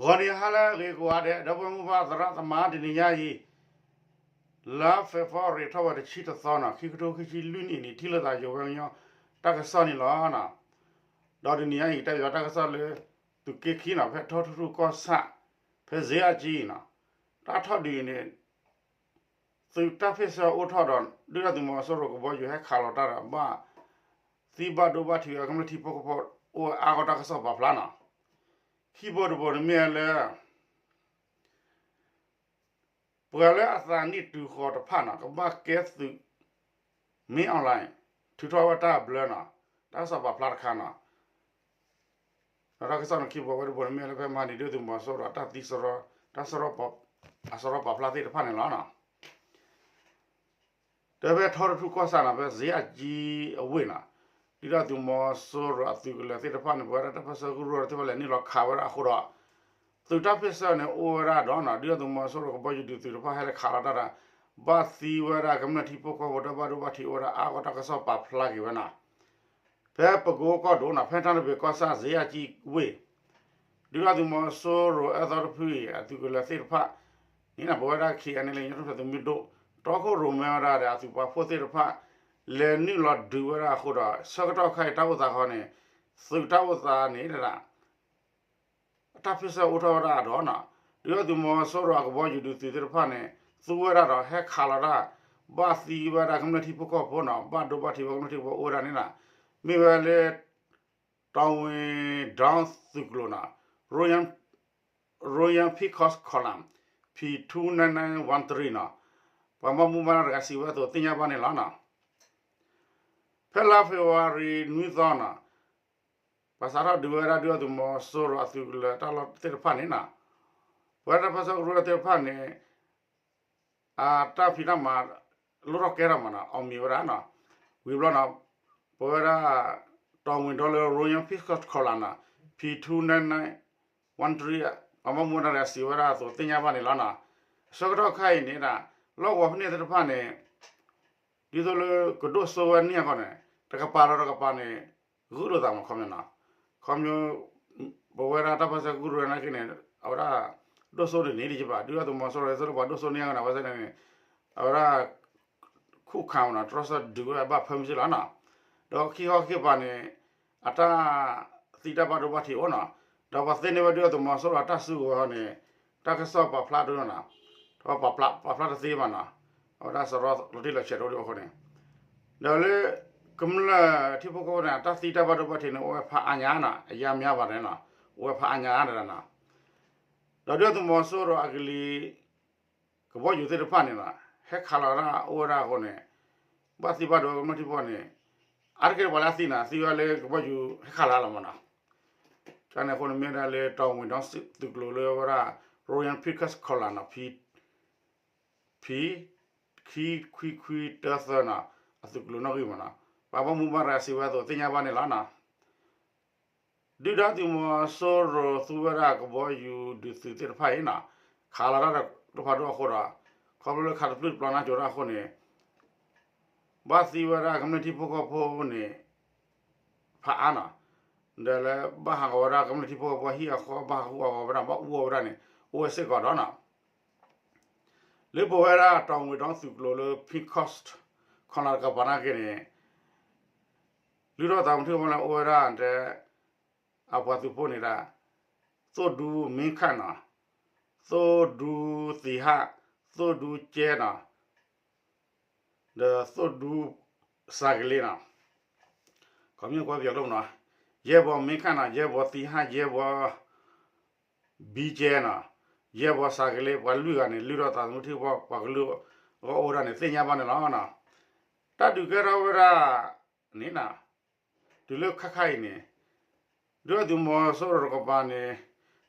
ဂီၤနံၤဟါလၢအဂ့ၤကိးဂၤဒဲး ဒီပုၢ်ဝဲၢ်မိၢ်ပၢ်သရၣ်သမါ တနံၤညါအံၤ လါ February ထီၣ်ဝဲတဆံတသီနီၤ ခံကထိခံဆံလွံၢ်နံၣ်န့ၣ် ထံၣ်လိာ်သးယိၤဝဲကညီ တၢ်ကစီၣ်န့ၣ်လီၤ. ဒီးတနံၤညါအံၤ တၢ်ယွၤတၢ်ကစီၣ်လၢ သုးက့ခံနီၤ ဖဲထီထူၣ်ထူၣ်ကီၢ်ဆၣ် ဖဲစ့အကံနီၤ တၢ်ထီၣ်ဒုးအံၤန့ၣ် သုးတၢ်ဖ့ၣ်ဆၢအိၣ်ထီၣ်ဒီး ဒုၣ်ဒါသုးမီၤစိရိၤကဘီယူၤဟဲခးလီၤတၢ်ဒီး ဘၣ်သံဘၣ်ဒိဘၣ်ထံးဝဲကမျၢၢ်ထံဖိကီၢ်ဖိ အိၣ်ဝဲအါဂီၢ်တၢ်ကစီၣ်ပာ်ဖျါနီၤ. ခံဘိတဘိန့ၣ်မ့ၢ်လၢ ပှၤလၢအသးနံၣ်တုၤဃီၤတဖၣ်နီၤ ကဘၣ်ကဲသုး မင်းအောင်လှိုင် ထုးထီၣ်ဝဲတၢ်ဘျၢနီၤ တၢ်ကစီၣ်ပာ်ဖျါတခါနီၤ. ဒီးတၢ်ကစီၣ်န့ၣ်ခံဘိဝဲတဘိန့ၣ်မ့ၢ်လၢဖဲမဟါန့ၣ် ဒုၣ်ဒါသုးမီၤစိရိၤတၢ်သံ တၢ် အစရီပာ်ဖျါသ့ၣ်တဖၣ်န့ၣ်လီၤ. တဲဖဲထီထူၣ်ထူၣ်ကီၢ်ဆၣ်နီၤ ဖဲစ့အကံအဝ့ၢ်နီၤ ဒုၣ်ဒါသုးမီၤစိရိၤအသုးကလၢၤသ့ၣ်တဖၣ်န့ၣ် ပဝဲဒၣ်တၢ်ပၢၢ်ဆၢကရူၢ်သ့ၣ်တဖၣ်လဲၤနုာ်လီၤခးဝဲဒၣ်အဃိဒီး သုးတၢ်ဖ့ၣ်ဆၢန့ၣ်အိၣ်ဝဲဒၣ်ဒီးနီၤ ဒုၣ်ဒါသုးမီၤစိရိၤကဘီယူၤဒုးသုးတဖၣ်ဟဲလၢခးလီၤတၢ်ဒီး ဘၣ်သံဝဲဒၣ်ကမျၢၢ်ထံဖိကီၢ်ဖိဒီးဘၣ်ဒိဘၣ်ထံးအိၣ်ဝဲဒၣ်အါဂီၢ်တၢ်ကစီၣ်ပာ်ဖျါက့ၤဝဲနီၤ. ဖဲပကိကီၢ်ဒိၣ်နီၤ ဖဲထီထူၣ်ထူၣ်ကီၢ်ဆၣ်စ့အကံဝ့ၢ် ဒုၣ်ဒါသုးမီၤစိရိၤအၢသီတဖုအံၤ အသုးကလၢၤသ့ၣ်တဖၣ်န့ၣ် ပဝဲဒၣ် ခ့ၣ်အဲၣ်အဲၣ်လ့ၣ် ကညီတၢ်ထူၣ်ဖျဲးသုးမုၢ်ဒိၣ် တီခိၣ်ရိၣ်မဲဝဲဒၣ်ဒီးအသုးပာ်ဖှိၣ်သ့ၣ်တဖၣ် လဲၤနုာ်လီၤဒုးဝဲဒၣ်အဃိဒီး ဆၢကတီၢ်ခါအံၤတၢ်အိၣ်သးဃီန့ၣ် သုးတၢ်အိၣ်သးန့ၣ် တၢ်ဖ့ၣ်ဆၢအိၣ်ထီၣ်ဝဲဒၣ်ဒီးနီၤ ဒုၣ်ဒါသုးမီၤစိရိၤအကဘီယူၤဒုးသုးသ့ၣ်တဖၣ်န့ၣ် သူဝဲဒၣ်ဒီးဟဲခးလီၤတၢ် ဘၣ်သံဝဲဒၣ်ကမျၢၢ်ထံဖိကီၢ်ဖိနီၤ ဘၣ်ဒိဘၣ်ထံးဝဲကမျၢၢ်ထံဖိကီၢ်ဖိအိၣ်ဝဲဒၣ်န့ၣ်နီၤ မ့ၢ်ဝဲလၢ တီၤဝ့ၤဒီသုးကျိၤနီၤ Royal Picos Column P two nine nine one three နီၤ ပှၤဘၣ်မူဘၣ်ဒါတဂၤစံးဝဲအသိးသ့ၣ်ညါဘၣ်န့ၣ်လီၤနီၤ. ဖဲလါ February နွံသီနီၤ ပှၤစးထီၣ်ဒုးဝဲဒၣ်ဒုၣ်ဒါသုးမီၤစိရိၤအသုးကလၢၤတၢ်လီၢ်သ့ၣ်တဖၣ်န့ၣ်နီၤ ပဝဲဒၣ်တၢ်ပၢၢ်ဆၢကရူၢ်သ့ၣ်တဖၣ်န့ၣ် အတၢ်ဖံးတၢ်မၤ လိၣ်ထီၣ်ကဲထီၣ်မးနီၤ အီၣ်မ့ၤဝဲဒၣ်နီၤ ဝံၤဘျီနီၤ ပဝဲဒၣ် တီၤဝ့ၤဒီလၢ Royal Picos Column နီၤ P two nine nine one three ပှၤဘၣ်မူဘၣ်ဒါတဂၤစံးဝဲဒၣ်အသိးသ့ၣ်ညါဘၣ်န့ၣ်လီၤနီၤ. ဆၢကတီၢ်ခါအံၤန့ၣ်ဒၣ် လီၢ်ကဝီၤဖဲန့ၣ်သ့ၣ်တဖၣ်န့ၣ် ဒ်သိးလၢကဒိၣ်စိဝဲန့ၢ်အဂီၢ်န့ၣ် တကပၤဒီးတကပၤန့ၣ် ဂုာ်လိာ်သးမးခီပညီနီၤ. ခီပညီ ပဝဲဒၣ်တၢ်ပၢၢ်ဆၢကရူၢ်နာ်က့န့ၣ် အဝဲဒၣ် ဒိၣ်စိန့ၣ်န့ၢ်ဒံးဘၣ် ဒုၣ်ဒါသုးမီၤစိရိၤ ဒ်သိးလၢပှၤဒိၣ်စိန့ၢ်အဂီၢ်န့ၣ် အဝဲသ့ၣ်န့ၣ် အဝဲဒၣ် ခုၣ်ခးမးနီၤ တြီဆၢဒုးဝဲဘၣ်ဖၢမုၢ်စ့ၢ်လီၤနီၤ. ဒီးခံခီခံကပၤန့ၣ် အတၢ်သံတၢ်ဘၣ်ဒိဘၣ်ထံးအိၣ်နီၤ. ဒီးပှၤသ့န့ၢ်ဝဲဒုၣ်ဒါသုးမီၤစိရိၤအတၢ်စုကဝဲၤန့ၣ် တၢ်ကစီၣ်ပာ်ဖျါတနီၤနီၤ ဒီးပာ်ဖျါတသ့ဘၣ်နီၤ. အဝဲဒၣ်စရီလီၤတံၢ်လီၤဆဲးတအိၣ်ဒံးအဃိန့ၣ် ဒီးလၢ ကမျၢၢ်ထံဖိကီၢ်ဖိန့ၣ် အတၢ်သံတၢ်ဘၣ်ဒိဘၣ်ထံးန့ၣ် အိၣ်ဝဲဖးအါညါနီၤ အယါမးဘၣ်န့ၣ်နီၤ အိၣ်ဝဲဖးအါညါဒၣ်နီၤ. ဒီးဒုၣ်ဒါသုးမီၤစိရိၤအကလံၤ ကဘီယူၤသ့ၣ်တဖၣ်န့ၣ်နီၤ ဟဲခးလီၤတၢ်အိၣ်ဝဲဒၣ်အဃိန့ၣ် ဘၣ်သံဘၣ်ဒိဝဲကမျၢၢ်ထံဖိန့ၣ် အါတက့ၢ်ပှၤလၢအသံနီၤ သံဝဲလၢကဘီယူၤဟဲခးလီၤလီၤမးနီၤ. တၢ်န့ၣ်အဃိန့ၣ်မ့ၢ်ဒၣ်လၢတီၤဝ့ၤဒီသုးကျိၤလၢဝဲဒၣ် Royal Picos Column နီၤ ဖံ ခံခွံခွံတၢသၢနီၤ အသုးကျိၤနီၣ်ဂံၢ်မးနီၤ ပှၤဘၣ်မူဘၣ်ဒါစံးဝဲအသိးသ့ၣ်ညါဘၣ်န့ၣ်လီၤနီၤ. ဒုၣ်ဒါသုးမီၤစိရိၤသူဝဲဒၣ်ကဘီယူၤဒုးသုးသ့ၣ်တဖၣ်အံၤနီၤ ခးလီၤတၢ်ဒီးကျိဖးဒိၣ်အဃိဒီး ခီဖျိလၢခးတပျုၢ်တပျီၤနါစိၤတၢ်အဃိန့ၣ် ဘၣ်သံဝဲဒၣ်ကမျၢၢ်ထံဖိကီၢ်ဖိန့ၣ် ဖးအါနီၤ ဒီးလၢဘၣ်ဟးဂီၤဝဲဒၣ်ကမျၢၢ်ထံဖိကီၢ်ဖိဟံၣ်အဃီ ဘၣ်ဟးဂီၤဝဲဒၣ် ဘၣ်အူအီၣ်ဝဲဒၣ်န့ၣ် အိၣ်ဝဲစ့ၢ်ကီးဒီးနီၤ လၢပဝဲဒၣ်တီၤဝ့ၤဒီသုးကျိၤလၢ Picos Column တကပၤနာ်က့န့ၣ် လုၢ်ထီၣ်သးသမူထံကီၢ်လၢအိၣ်ဝဲဒၣ်တဲ အပှၤသုးဖိန့ၣ်ဒၣ် သိၣ်ဒူမ့ခၣ်နီၤ သိၣ်ဒူသံးဟၣ် သိၣ်ဒူကဲနီၤ ဒီးသိၣ်ဒူစၤကလ့နီၤ ခီမ့ၢ်ကွဲပယီၤကျိာ်နီၤ ယဲၢ်ဘီမ့ခၣ်နီၤ ယဲၢ်ဘီသံးဟၣ် ယဲၢ်ဘီ ဘံကဲနီၤ ယဲၢ်ဘီစၤကလ့ ပှၤလွံၢ်ဂၤန့ၣ် လုၢ်ထီၣ်သးသမူထံကီၢ် ပှၤကလုာ်ဂီၢ်အိၣ်ဝဲဒၣ်န့ၣ် သ့ၣ်ညါဘၣ်န့ၣ်လီၤ. တၢ်ဒုးကဲထီၣ်ဝဲဒၣ်န့ၣ်နီၤ တုၤလၢခါခါအံၤန့ၣ် ဒုၣ်ဒါသုးမီၤစိရိၤတကပၤန့ၣ်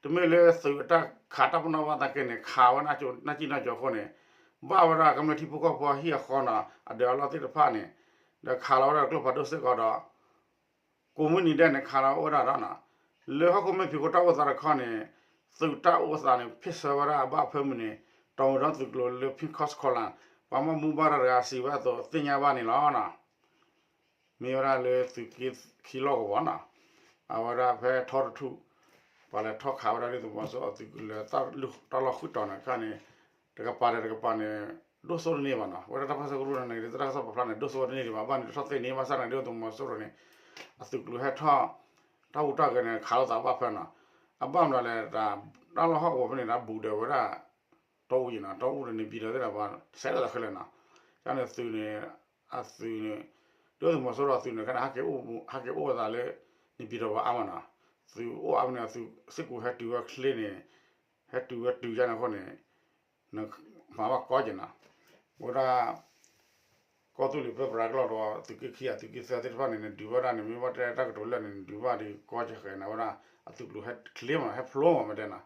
တမ့ၢ်လၢသုးအတၢ်ခးတၢ်ပနီၣ်ဘၣ်သနာ်က့န့ၣ် ခးဝဲနၢ်ကံၣ်နၢ်ကီၤအဃိန့ၣ် ဘၣ်ဝဲဒၣ်ကမျၢၢ်ထံဖိကီၢ်ဖိဟံၣ်အဃီနီၤ အဒၢးအလီၢ်သ့ၣ်တဖၣ်န့ၣ် ဒီးခးလီၤဝဲဒၣ်ကျိဖးဒိၣ်စ့ၢ်ကီးဒီး ကိးမုၢ်နံၤဒဲးန့ၣ် ခးလီၤအိၣ်ဝဲဒၣ်ဒီးနီၤ လၢဟီၣ်ခိၣ်မဲာ်ဖံးခိၣ်တၢ်အိၣ်သးတခီန့ၣ် သုးတၢ်အိၣ်သးန့ၣ် ဖ့ၣ်ဆၢဝဲဒၣ်အဘၣ်အဖၢမုၢ်န့ၣ် တီၤဝ့ၤဒီသုးကျိၤလၢ Picos Column ပှၤဘၣ်မူဘၣ်ဒါတဂၤစံးဝဲအသိးသ့ၣ်ညါဘၣ်န့ၣ်လီၤ. မ့ၢ်ဝဲဒၣ်လၢသုးက့ခံလီၢ်ကဝီၤနီၤ အဝဲဒၣ်ဖဲထီတထူၣ် ပှၤလဲၤထီၣ်ခးဝဲဒၣ်ဒုၣ်ဒါသုးမီၤစိရိၤအသုးကလၢၤတၢ်လီၢ်ဃုတီၤန့ၣ် ခဲန့ၣ် တကပၤဒီးတကပၤန့ၣ် ဒိၣ်စိတန့ၢ်ဘၣ်နီၤ, ဝဲဒၣ်တၢ်ပၢဆှၢကရူၢ်န့ၣ် တၢ်ကစီၣ်ပာ်ဖျါန့ၣ် ဒိၣ်စိဝဲတန့ၢ်ဒံးဘၣ်, ဘၣ်န့ၣ်တထီၣ်သ့န့ၢ် ဘၣ်ဆၣ်န့ၣ် ဒုၣ်ဒါသုးမီၤစိရိၤန့ၣ် အသုးကလၢၤဟဲထီၣ် တၢ်ဟူးတၢ်ဂဲၤန့ၣ် ခးလိာ်သးဘၣ်ဖဲနီၤ, အဘၣ်မနုၤလဲၣ် တၢ်လီၢ်ဟီၣ်ကဝီၤဖဲန့ၣ် တၢ်ဘူးဒီးဝဲဒၣ် တီအူယံၤနီၤ, တီအူဒီးန့ၣ် ပျံၤထီၣ်သ့ၣ်တဖၣ် ဆဲးလီၤသးခဲလၢာ်နီၤ, ကန့ၣ်သုးန့ၣ် အသုးန့ၣ် ဒုၣ်ဒါသုးမီၤစိရိၤအသုးန့ၣ် ခဲန့ၣ် ဟဲက့ၤအိၣ်သးလၢ န့ၣ်ပျံၤထီၣ်ဘၣ်အါမးနီၤ, သုးအိၣ်အါမးန့ၣ် သုးစ့ၢ်ကီးဟဲတုၤဝဲချ့န့ၣ် ဟဲတုၤဝဲတုၤယါန့ၣ်အဃိန့ၣ် မၤဘၣ်ကီက့ၤနီၤ, ဝဲဒၣ် ကီၢ်သူလ့ၤပၢပြးကလီၢ်ဒီး သုးက့ခံ အသုးက့သၢသ့ၣ်တဖၣ်န့ၣ် နဒုးဘၣ်ဒၣ်န့ၣ် မ့ၢ်ဘၣ်တဲတၢ်ကတိၤလၢာ်န့ၣ် နဒုးဘၣ်ဒီးကီကဲဃဲၤန့ၣ် ဝဲဒၣ်အသုးကျိၤဟဲချ့မး ဟဲဖျိမးမ့ၢ်တဲနီၤ,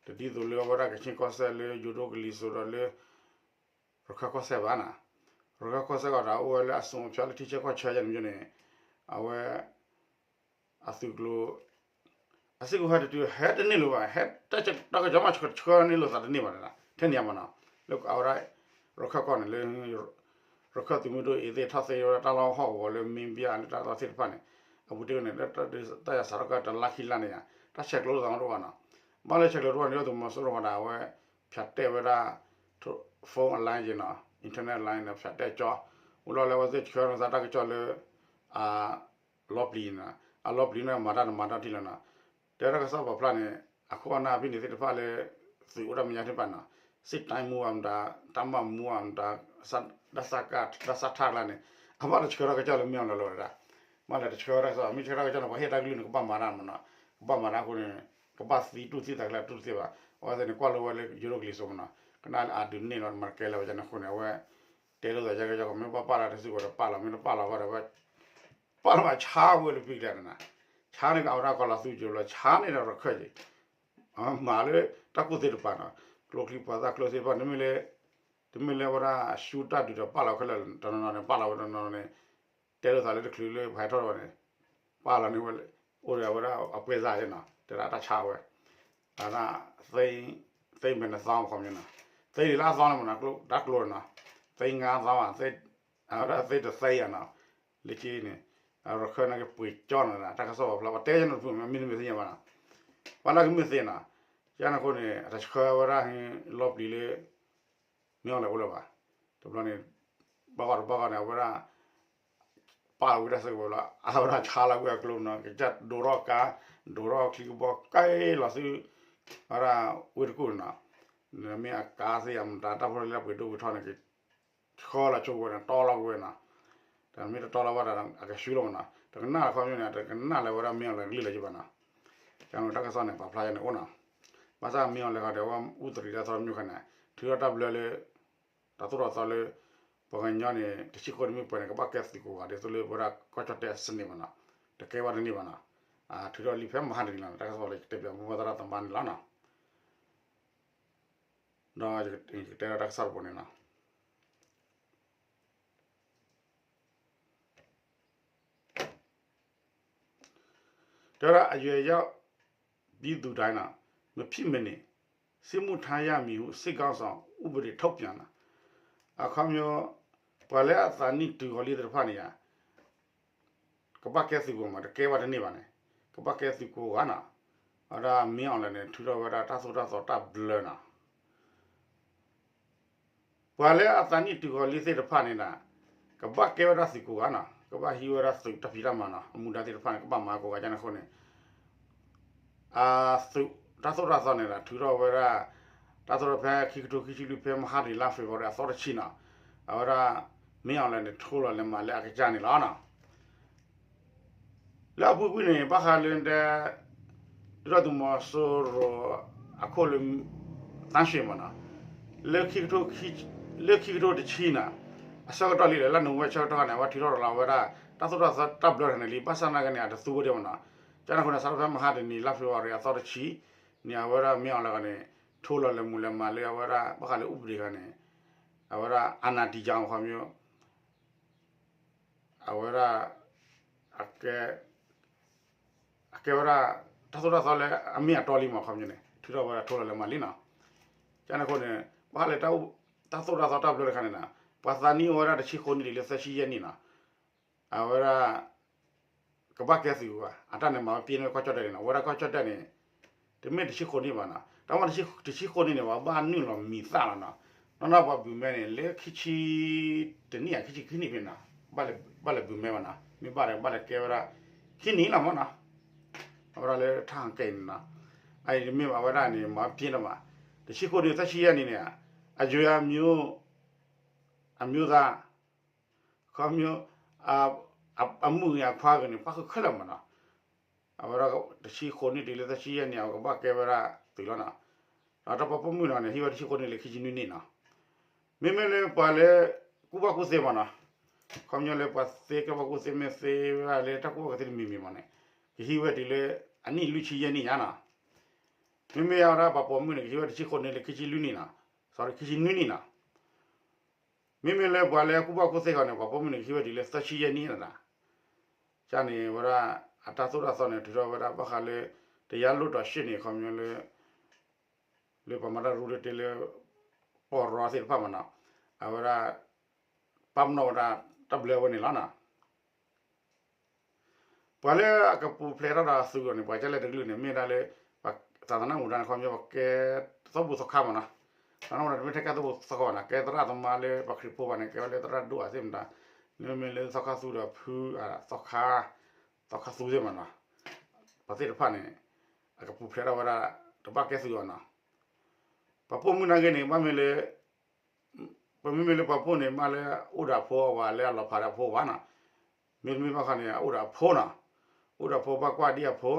တဒ်သိးလၢအဝဲဒၣ်ကခ့ၣ်ကီၢ်စဲၣ်လၢ ယိၤဒိၣ်ကလံၤစိးဒီးလၢ ရခၢၣ်ကီၢ်စဲၣ်ဘၣ်နီၤ, ရခၢၣ်ကီၢ်စဲၣ်ကီးဒီး အိၣ်ဝဲလၢအစိၤအဖၠၣ်လၢထံဆၢကီၢ်ဆၢယါန့ၣ်န့ၣ် အဝဲ အသုးကျိၤ အစ့ၢ်ကီးဟဲတတုၤ ဟဲတန့ၢ်လၢၤဘၣ်, ဟဲတၢ်ကစီၣ်မး ဆှၢန့ၢ်လိာ်သးတန့ၢ်ဘၣ်န့ၣ် ထဲန့ၣ်မးနီၤ, လၢအဝဲဒၣ် ရခၢၣ်ကီၢ်န့ၣ်လၢ ရခၢၣ်သုးမုၢ်ဒိၣ်အံၤသ့ၣ် ထီၣ်သ့ဝဲဒၣ်တၢ်လီၢ်ဟီၣ်ကဝီၤလၢ မ့ၢ်ဘၣ်လၢတၢ်လီၢ်သ့ၣ်တဖၣ်န့ၣ် အပူၤတ့ၢ်န့ၣ် လၢတၢ်ယၤစးထီၣ်ကတလါခံလါန့ၣ်ယါ တၢ်ဆဲးကျိးလိာ်သးမးတအိၣ်ဘၣ်နီၤ, ဘၣ်လၢဆဲးကျိးတအိၣ်န့ၣ် ဒုၣ်ဒါသုးမီၤစိရိၤဝဲဒၣ် အဝဲ ဖၠးတဲာ်ဝဲဒၣ် phone line က့ၤနီၤ internet line န့ၣ် ဖၠးတဲာ်ကၠီ, အိၣ်လီၤလၢအဝဲသ့ၣ်ဆှၢန့ၢ်သးတၢ်ကစီၣ်လၢ အလီၤပျံၤန့ၣ်, အလီၤပျံၤန့ၣ် မၤတၢ်တမၤတၢ်ထံလီၤနီၤ, တဲတၢ်ကစီၣ်ပာ်ဖျါန့ၣ် အခိၣ်အနၢ်ဖဲန့ၣ်သ့ၣ်တဖၣ်လၢ သုးအိၣ်တၢ်မဲာ်ညါသ့ၣ်တဖၣ်နီၤ, စစ်တိုင်းမှူး အမတၤ, တပ်မမှူး အမတၤ, ဒစက ဒစထ ကျါန့ၣ် အဘၣ်တဆှၢထီၣ်ကစီၣ်လၢမ့ၢ်အီၤလီၤလီၤဝဲဒၣ်, ဘၣ်လၢတဆှၢထီၣ်ကစီၣ် မ့ၢ်ဆှၢထီၣ်ကစီၣ်န့ၣ် ပှၤဟ့ၣ်တၢ်ကလုၢ်န့ၣ် ကဘၣ်မၤတၢ်မးနီၤ, ကဘၣ်မၤတၢ်အဃိန့ၣ် ကဘၣ်သံတူၢ်သံသးကျဲတူၢ်တသ့ဘၣ်, အဝဲသ့ၣ်န့ၣ် ကွၢ်လၢဝဲလၢယိၤဒိၣ်ကလံၤစိးမးနီၤ, ကနၣ်လၢအဒုးန့ၢ်လီၤ မၤကဲလၢဝဲန့ၣ်အဃိန့ၣ် အဝဲ တဲလိာ်သးယါကယီကီး မ့ၢ်ဘၣ်ပာ်လီၤတစုကီးဒီးပာ်လီၤ မ့ၢ်တပာ်လီၤဘၣ်ဒီးဝဲ ပာ်လီၤမးဆါဝဲလၢပံၤကျဲန့ၣ်နီၤ, ဆါန့ၣ်က့ၤအဝဲဒၣ်ကီၢ်လီၤသူကၠိလီၤ ဆါန့ၣ်ဒီးရခၢၣ်က့ၤ, မၤလၢတၢ်ကူၣ်သ့တပၤနီၤ, ကျိချံပှၤသၣ်ကျိသ့ၣ်တဖၣ် တမ့ၢ်လၢ တမ့ၢ်လၢဝဲဒၣ်ဆူတၢ်ဒုးဒီးပာ်လီၤခဲလၢာ် တနီၤနီၤန့ၣ် ပာ်လီၤဝဲတနီၤနီၤန့ၣ် တဲလိာ်သးလၢတချုးလၢပဟဲထီၣ်ဝဲန့ၣ် ပာ်လီၤန့ၣ်ဝဲ အိၣ်ဒီးဝဲဒၣ်အပှဲၤစၢ်ယဲနီၤ တဲဒၣ်တၢ်ဆါဝဲ အဝဲဒၣ် သ့မ့ၢ်နသီခီပညီနီၤ, သ့လံလၢအသီန့ၣ်မးနီၤ တၢ်ကျိန့ၣ်နီၤ, သ့ငါသီမး အဝဲဒၣ်သ့တသ့ယါနီၤ, လၢက့န့ၣ် ရခၢၣ်န့ၣ်ကပှ့ၤကၠီနီၤ တၢ်ကစီၣ်ပာ်ဖျါ ပတဲယဲန့ၣ်တဖုမ့ၢ်မ့ၢ်သ့ၣ်ညါဘၣ်နီၤ, ပှၤလၢကမ့ၢ်သ့နီၤ, ယဲန့ၣ်အဃိန့ၣ် အတဆှၢဝဲဒၣ်လီၤပျံၤလၢ မ့ၢ်အီၤလဲၣ်အိၣ်လၢၤဘၣ်, တဘျီန့ၣ် ဘၣ်ဂီၢ်တဘၣ်ဂီၢ်န့ၣ် အဝဲဒၣ် ပာ်လီၤဝံၤတၢ်စ့ၢ်ကီးလီၤ အဝဲဒၣ်ဆါလီၤကွံာ်အကျိနီၤ ကစၢ်ဒိးထီၣ်ကါ ဒိးထီၣ်ချံကဘီကဲလီၤသု အဝဲဒၣ်ဝ့ၢ်တကူၣ်န့ၣ်နီၤ, မ့ၢ်အကါသ့ၣ်အမတၤတၢ်ဖိတၢ်လံၤလၢပှ့ၤဒိၣ်ပှ့ၤထီန့ၣ် ကဆှီလီၤဆိဝဲန့ၣ် တီလီၤကွံာ်ဝဲနီၤ, တမ့ၢ်တတီလီၤဘၣ်ဒီး အကဆှီလီၤမးနီၤ, တကနၣ်လၢခီပညီန့ၣ် တကနၣ်လၢဝဲဒၣ်မ့ၢ်အီၤလဲၣ်ကလုၢ်လၢၤက့ဘၣ်နီၤ, ကန့ၣ်တၢ်ကစီၣ်န့ၣ် ပာ်ဖျါယဲန့ၣ်အိၣ်နီၤ, ဘၣ်ဆၣ်မ့ၢ်အီၤလဲၣ်ဂီၤဒီး အဝဲအူတရံးတၢ်သီတမံၤခါန့ၣ် ထုးထီၣ်တၢ်ဘျၢလၢ တၢ်သိၣ်တၢ်သီလၢ ပှၤကညီန့ၣ် တဆံဃိးနံၣ်မ့ၢ်ပှဲၤန့ၣ် ကဘၣ်ကဲသုးကိးဂၤ ဒ်သိးလၢဝဲဒၣ်ကီၢ်ကၠီၣ်တဲၣ်အစနစ်မးနီၤ, တကဲဘၣ်တန့ၢ်ဘၣ်နီၤ, ထုးထီၣ်လံာ်ဖဲမဟါတနံၤလီၤ တၢ်ကစီၣ်လၢယကတဲပျးမိၢ်ပှၢ်သရၣ်သမါန့ၣ်လီၤနီၤ, ဒီးယကတဲဒီးတၢ်ကစီၣ်တဘိန့ၣ်လီၤ. တဲဝဲဒၣ် အရွယ်ရောက်ပြီးသူတိုင်း မဖြစ်မနေ စစ်မှုထမ်းရမည်ဟု စစ်ခေါင်းဆောင် ဥပဒေထုတ်ပြန်တာ အခီပညီ ပှၤလၢအသးနံၣ်တုၤဃီၤလံသ့ၣ်တဖၣ်န့ၣ်ယါ ကဘၣ်ကဲသုးကိးမး တကဲဘၣ်တန့ၢ်ဘၣ်န့ၣ် ကဘၣ်ကဲသုးကိးဂၤနီၤ, အဝဲဒၣ်မ့ၢ်အီၤလဲၣ်န့ၣ် ထုးထီၣ်ဝဲဒၣ်တၢ်သိၣ်တၢ်သီတၢ်ဘျၢနီၤ ပှၤလၢအသးနံၣ်တုၤဃီၤလံသ့ၣ်တဖၣ်န့ၣ်ဒီး ကဘၣ်ကဲဝဲဒၣ်သုးကိးဂၤနီၤ, ကဘၣ်ဟံးဝဲဒၣ်သုးတၢ်ဖံးတၢ်မၤနီၤ, အမူဒါသ့ၣ်တဖၣ်န့ၣ် ကဘၣ်မၤကိးဂၤန့ၣ်အဃိန့ၣ် အသုးတၢ်သိၣ်တၢ်သီန့ၣ်ဒီး ထုးထီၣ်ဝဲဒၣ် တၢ်သိၣ်တၢ်ဖဲခံကထိခံဆံလွံၢ် ဖဲမဟါတနံၤလါ February အသီတဆံနီၤ, အဝဲဒၣ် မ့ၢ်အီၤလဲၣ်န့ၣ် ထိလီၤလဲၤမၤလၢအကစၢ်န့ၣ်လီၤနီၤ. လၢအပူၤကွံာ်န့ၣ် ဘၣ်ဃးလၢတဲ ဒုၣ်ဒါသုးမီၤစိရိၤအခိၣ်လၢ သန်းရွှေမးနီၤ, လၢခံကထိတဆံနီၤ, အဆၢကတီၢ်လံလၢ လါနိၣ်ဝ့ဘၢၣ်ဆၢကတီၢ်န့ၣ် အဝဲထုးထီၣ်ရၤလီၤဝဲဒၣ် တၢ်သိၣ်တၢ်သီတၢ်ဘျၢထီၣ်န့ၣ်လံ, ဘၣ်ဆၣ်သနာ်က့န့ၣ် အတသူဝဲဒၣ်မးနီၤ, ကန့ၣ်အဃိန့ၣ် စးထီၣ်ဖဲမဟါတနံၤလါ February အသီတဆံန့ၣ် အဝဲဒၣ်မ့ၢ်အီၤလၢဂီၤန့ၣ် ထိလီၤလဲၤမုာ်လဲၤမၤလၢအဝဲဒၣ် ဘၣ်ဃးလၢဥပဒေဂၤန့ၣ် အဝဲဒၣ် အာဏာတည်ကြောင်း ခီပညီ အဝဲဒၣ် အကဲ အကဲဝဲဒၣ် တၢ်သိၣ်တၢ်သီလၢအမ့ၢ်အတီလံမး ခီပညီန့ၣ် ထုးထီၣ်ဝဲဒၣ်ထိလီၤလဲၤမၤလံနီၤ. ကန့ၣ်အဃိန့ၣ် ဘၣ်ဃးလၢ တၢ်သိၣ်တၢ်သီတၢ်ဘျၢတခါန့ၣ်နီၤ ပှၤသးနံၣ်အိၣ်ဝဲဒၣ်တဆံဃိးနံၣ်ဒံးလၢသၢဆံယဲၢ်နံၣ်နီၤ အဝဲဒၣ် ကဘၣ်ကဲသုးဘၣ် အတၢ်န့ၣ်မၤဝဲပ့ၤန့ၢ်ဝဲကီၢ်ကၠီၣ်တဲၣ်န့ၣ်နီၤ အဝဲဒၣ်ကီၢ်ကၠီၣ်တဲၣ်န့ၣ် တမ့ၢ်တဆံဃိးနံၣ်ဘၣ်နီၤ, တၢ်မ့ၢ်တဆံဃိးနံၣ်န့ၣ် ပှၤဘၣ်နုာ်လီၤမံၤသၣ်လီၤနီၤ, နီၢ်နီၢ်ပှၤဘုးမဲန့ၣ် လၢခံဆံတနံၣ်ဧါ ခံဆံခံနံၣ်ဖဲနီၤ, ဘၣ်လဲၤဘုးမဲဘၣ်နီၤ, မ့ၢ်ဘၣ်ဒီးဘၣ်လဲၤကဲဝဲဒၣ် ခံနံၣ်လီၤမ့ၢ်နီၤ, အဝဲဒၣ်လၢထၣ်ဟးကဲအံၤန့ၣ်နီၤ, အအံၤတမ့ၢ်ဘၣ်ဝဲဒၣ်န့ၣ် မၤဖျ့လီၤဘၣ်, တဆံဃိးနံၣ်သၢဆံယဲၢ်နံၣ်န့ၣ်, အယွဲ အမျိုးသား ခီဖျိ အမုၣ်ဂ့ၤအခွါဂ့ၤန့ၣ် ပၣ်ဃုာ်ခဲလၢာ်မ့ၢ်နီၤ, အဝဲဒၣ်တဆံဃိးနံၣ်တုၤလၢသၢဆံယဲၢ်နံၣ် အကဘၣ်ကဲဝဲဒၣ်သုးလီၤနီၤ, ဒီးတၢ်ပိာ်မုၣ်နီၤန့ၣ် ဟံးဝဲတဆံဃိးနံၣ်လၢခံဆံနွံနံၣ်နီၤ, မ့မ့ၢ်လၢပှၤလၢ ကူၣ်ဘၣ်ကူၣ်သ့မ့ၢ်နီၤ, ခီဖျိလၢပှၤသ့ကဲဘၣ်ကူၣ်သ့မ့ၢ်သ့ဝဲဒၣ်လၢတၢ်ကူၣ်ဘၣ်ကူၣ်သ့တမံၤမံၤမ့ၢ်န့ၣ်, ကဟံးဝဲတုၤလၢ အနံၣ်လွံၢ်ဆံယဲၢ်နံၣ်ညါနီၤ, မ့မ့ၢ်အဝဲဒၣ်ပှၤပိာ်မုၣ်န့ၣ် ကဟံးဝဲတဆံဃိးနံၣ်လၢခံဆံလွံၢ်နံၣ်နီၤ, စီၤခံဆံနွံနံၣ်နီၤ, မ့မ့ၢ်လၢပှၤလၢကူၣ်ဘၣ်ကူၣ်သ့ဃီန့ၣ် ပှၤပိာ်မုၣ်န့ၣ် ကဟံးဝဲတုၤလၢသၢဆံယဲၢ်နံၣ်နီၤ, ကန့ၣ်ဝဲဒၣ် အတၢ်သိၣ်တၢ်သီန့ၣ် ထုးထီၣ်ဝဲဒၣ်ဘၣ်ဃးလၢ တရားလွတ်တော်ရှေ့နေ ခီဖျိလၢ လၢပှၤမၤတၢ်ရူတ့ၢ်လၢ ပီၢ်ရီသ့ၣ်တဖၣ်မ့ၢ်နီၤ, အဝဲဒၣ် ပာ်ပနီၣ်ဝဲဒၣ်တၢ်ဘျၢဝဲန့ၣ်လီၤနီၤ. ပှၤလၢအကပူၤဖျဲးထီၣ်ဒီးသုးအီၤန့ၣ် ပှၤကလဲၤတကလုာ်န့ၣ် မ့ၢ်ဒၣ်လၢ သးသနၢၣ်မူဒါန့ၣ် ခီဖျိပှၤကဲသီဘူၣ်သီခါမ့ၢ်နီၤ, သးနမူဒါတမ့ၢ်ထဲကဲသီဘူၣ်သီခါဘၣ်နီၤ, ကဲသရၣ်သမါလၢပှၤခရံာ်ဖိဘၣ်န့ၣ် ကဲဝဲလၢသရၣ်ဒိၣ်အသ့ၣ်မတၤ, လၢမ့ၢ်လၢသီခါသူဒီးဖု သီခါ သီခါသူသ့ၣ်မ့ၢ်နီၤ, ပှၤသ့ၣ်တဖၣ်န့ၣ် အကပူၤဖျဲးထီၣ်ဝဲဒၣ် တဘၣ်ကဲသုးအီၤနီၤ, ပှၤပိာ်မုၣ်နာ်က့န့ၣ် ဘၣ်မ့ၢ်လၢ ပမ့မ့ၢ်လၢပှၤပိာ်န့ၣ် မ့ၢ်လၢအိၣ်ဒီးအဖိအဝၤလၢအလီၤဖးဒီးအဖိအဝၤနီၤ, မ့တမ့ၢ်ဘၣ်ဃီန့ၣ် အအိၣ်ဒီးအဖိနီၤ, အိၣ်ဒီးအဖိဘၣ်ကွၢ်ဒ်အဖိ,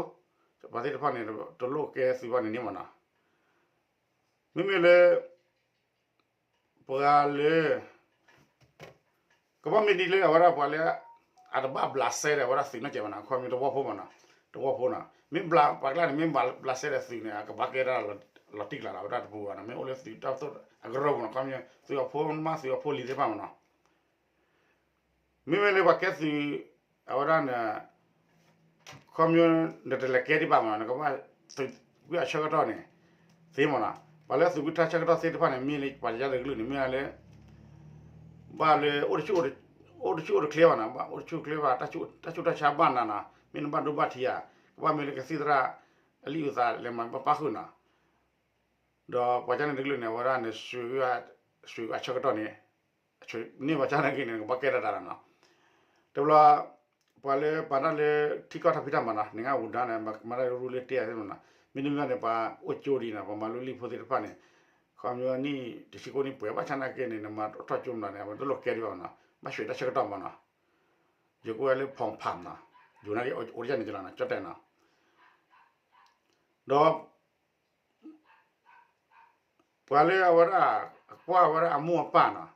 ပှၤသ့ၣ်တဖၣ်န့ၣ် တလိၣ်ကဲသုးဘၣ်န့ၣ်န့ၣ်မ့ၢ်နီၤ, မ့မ့ၢ်လၢ ပှၤလၢ ကဘၣ်မ့ၢ်ဒ်လၢအဝဲဒၣ်ပှၤလၢ အတဘၣ်ဘျးစဲဒီးအဝဲဒၣ်သုးနီတစဲးဘၣ်နီၤ, ခီဖျိတဝီဖိမ့ၢ်နီၤ, တဝီဖိနီၤ, မ့ၢ်ဘျးပှၤကျါန့ၣ် မ့ၢ်ဘျးစဲဒီးသုးန့ၣ် အကဘၣ်ကဲဒၣ်လီၤတံၢ်ကျါလီၤ အဝဲဒၣ်တပူၤဘၣ်နီၤ, မ့ၢ်အိၣ်လၢသုးတၢ်သိၣ်အကရၢပူၤနီၤ, ခီဖျိသုးအဖိမါသုးအဖိလံၤသ့ၣ်တဖၣ်မ့ၢ်နီၤ မ့မ့ၢ်လၢပှၤကဲသုး အဝဲဒၣ်န့ၣ် ခီဖျိ နတလဲၤကဲဒံးဘၣ်မ့ၢ်နီၤ, နကဘၣ်သုးကွံာ်အဆၢကတီၢ်န့ၣ် သ့မ့ၢ်နီၤ, ပှၤလၢသုးကွံာ်တၢ်ဆၢကတီၢ်သ့ၣ်တဖၣ်န့ၣ် မ့ၢ်လၢပှၤယါတကလုာ်န့ၣ် မ့ၢ်ဒၣ်လၢ ဘၣ်လၢ အိၣ်တဆူၣ်အိၣ်တချ့ဘၣ်နီၤ, အိၣ်တဆူၣ်အိၣ်တချ့ဘၣ်, တၢ်ဆူးတၢ်ဆါဘၣ်နၤနီၤ, မ့ၢ်နဘၣ်ဒိဘၣ်ထံးဧါ, ကဘၣ်မ့ၢ်လၢကသံၣ်သရၣ် အလံာ်အုၣ်သးလဲၤမၤဘၣ်ပၣ်ဃုာ်နီၤ, ဒီးပှၤကန့ၣ်တကလုာ်န့ၣ် အဝဲဒၣ်န့ၣ် ဆှံးအဆၢကတီၢ်န့ၣ် န့ၢ်ပှၤကန့ၣ်က့ၤန့ၣ် ကဘၣ်ကဲဒၣ်တၢ်လီၤနီၤ, တဘျီ ပှၤလၢပှၤတၢ်လၢထံကီၢ်တၢ်ဖံးတၢ်မၤနီၤ, နငါဝူၤဒါန့ၣ် မၤတၢ်ရူလၢတ့ၢ်သ့ၣ်မ့ၢ်နီၤ, မ့တမ့ၢ်ဘၣ်န့ၣ် ပှၤအိၣ်ကၠိဒံးနီၤ, ပှၤမၤလိလံာ်ဖိသ့ၣ်တဖၣ်န့ၣ်, ခီဖျိနံၣ်တဆံဃိးနံၣ်ပှဲၤဘၣ်ဆၣ်နာ်က့န့ၣ် နမၤထီၣ်ကၠိမနုၤန့ၣ် အဝဲတလိၣ်ကဲဒံးဘၣ်နီၤ, ဘၣ်ဆှံးတၢ်ဆၢကတီၢ်မ့ၢ်နီၤ, ယကိးဝဲလၢ ဖီၣ်ဖးမ့ၢ်နီၤ, ယိၤနာ်က့အိၣ်ဒ်န့ၣ်ကလီၤနီၤ, ကၠီၣ်တဲၣ်နီၤ, ဒီး ပှၤလၢအဝဲဒၣ် ကွၢ်ဝဲဒၣ်အမိၢ်အပၢ်နီၤ,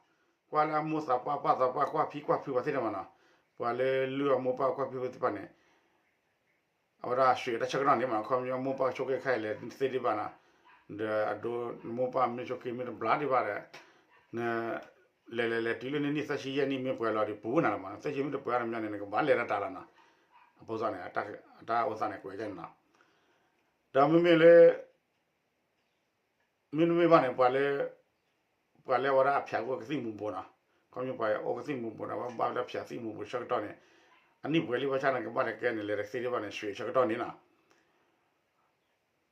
ကွၢ်လၢအမိၢ်သးပှၢ်ပၢ်သးပှၢ် ကွၢ်ဖံကွၢ်ဖုပှၤသ့ၣ်တဖၣ်မ့ၢ်နီၤ, ပှၤလၢလုၢ်အမိၢ်ပၢ်ကွၢ်ဖံဖုသ့ၣ်တဖၣ်န့ၣ် အဝဲဒၣ်ဆှံးတၢ်ဆၢကတီၢ်န့ၣ်မ့ၢ်နီၤ, ခီဖျိမိၢ်ပၢ်ဆိးက့ၤခါအံၤလဲၤသ့ဒံးဘၣ်နီၤ, ဒီးအဒိ မိၢ်ပၢ်မ့ၢ်ဆိးက့ၤမ့ၢ်တဘျါဒံးဘၣ်ဒီး န လဲၤလဲၤလဲၤတုၤလၢနနံၣ်သၢဆံယဲၢ်နံၣ်မ့ၢ်ပှဲၤလီၤဒီး ပူၤနၤလီၤမ့ၢ်နီၤ, သၢဆံမ့ၢ်တပှဲၤအါတမီန့ၣ် နကဘၣ်လဲၤတၢ်တၢ်လီၤနီၤ, အဖိသၣ်န့ၣ် အတၢ်အိၣ်သးန့ၣ် ကွဲးကန့ၣ်နီၤ, ဒီးမ့မ့ၢ်လၢ မ့တမ့ၢ်ဘၣ်န့ၣ် ပှၤလၢ ပှၤလၢအဝဲဒၣ်အဖၠးကအိၣ်ကသံၣ်မူၤဘိနီၤ, ခီဖျိပှၤအိၣ်ကသံၣ်မူၤဘိဒီး အဝဲဘၣ်ဝဲဒၣ်ဖၠးသံၣ်မူၤဘိဆၢကတီၢ်န့ၣ် အနံၣ်ပှဲၤလံဘၣ်ဆၣ်န့ၣ် ကဘၣ်လဲၤကဲန့ၣ် လဲၤတသ့ဒံးဘၣ်န့ၣ် ဆှံးဆၢကတီၢ်န့ၣ်နီၤ,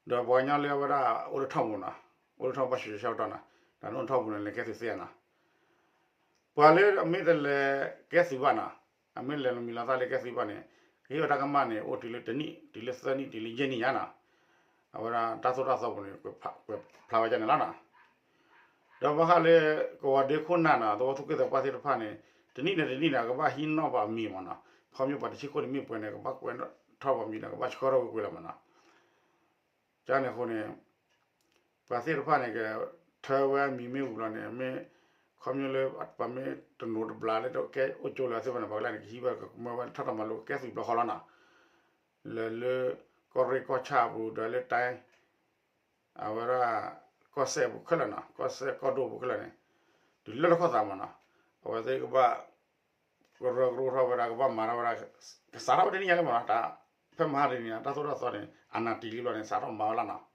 ဒီးပှၤကညီလၢအဝဲဒၣ်အိၣ်လၢထီၣ်ပူၤနီၤ, အိၣ်လၢထီၣ်ပူၤဘၣ်ဆှံးဆၢကတီၢ်နီၤ, ဒီးနအိၣ်ထီၣ်ပူၤန့ၣ် လဲၤကဲသုးသ့ဧါနီၤ ပှၤလၢအမ့ၢ်တလဲၤကဲသုးဘၣ်နီၤ, အမ့ၢ်လဲၤလီၤမံၤလီၤသၣ်လၢကဲသုးဘၣ်န့ၣ် ကဟ့ၣ်ဝဲတၢ်ကမၣ်န့ၣ် အိၣ်တုၤလၢတနံၣ် တုၤလၢသၢနံၣ် တုၤလၢယဲၢ်နံၣ်ညါနီၤ, အဝဲဒၣ်တၢ်သိၣ်တၢ်သီပူၤန့ၣ် ကွဲးဖျါဝဲဒ်န့ၣ်လီၤနီၤ, ဒီးဘၣ်ဃးလၢ ကဝီၤဒ့ခိၣ်နၢ်နီၤ သဝီသူၣ်က့သးပှၢ်သ့ၣ်တဖၣ်န့ၣ် တနံၣ်န့ၣ်တနံၣ်န့ၣ် အကဘၣ်ဟံးနီၣ်ပှၤအမံၤမ့ၢ်နီၤ, ခီဖျိပှၤတဆံဃိးနံၣ်မ့ၢ်ပှဲၤန့ၣ် ကဘၣ်ကွဲးထီၣ်ပှၤမံၤဒီး ကဘၣ်ဆှၢထီၣ်ဝဲကွံာ်လီၤမ့ၢ်နီၤ ကန့ၣ်အဃိန့ၣ် ပှၤသ့ၣ်တဖၣ်န့ၣ် ကထၢဝဲအမံၤမ့ၢ်ဝံၤလီၤန့ၣ် မ့ၢ်ခီဖျိလၢ ပှၤမ့ၢ်တနိးတဘျးလၢကဲအိၣ်ကၠိလၢအသ့ၣ်တဖၣ်န့ၣ် ပှၤကလဲၣ်န့ၣ် ကဟံးဝဲကမၢဝဲထီၣ်တၢ်မၤလိကဲသုးဘျီဃီလီၤနီၤ, လၢ လၢ ကီၢ်ရ့ၣ်ကီၢ်ဆၣ်အပူၤ ဒီးလၢတၢ် အဝဲဒၣ် ကီၢ်စဲၣ်အပူၤခဲလၢာ်နီၤ, ကီၢ်စဲၣ်ကီၢ်ဒိၣ်အပူၤခဲလၢာ်န့ၣ် တုၤလၢလၢခီၣ်သးမ့ၢ်နီၤ, အဝဲသ့ၣ်ကဘၣ် ကရၢကရိထီၣ်ဝဲဒၣ် ကဘၣ်မၤထီၣ်ဝဲဒၣ် ကစးထီၣ်ဝဲတနံၣ်ညါလံမ့ၢ်နီၤ, တၢ်ဖဲမဟါတနံၣ်ညါ တၢ်သိၣ်တၢ်သီန့ၣ် အနၢ်တံၢ်လံဘျီန့ၣ် စးထီၣ်မၤဝဲလီၤနီၤ,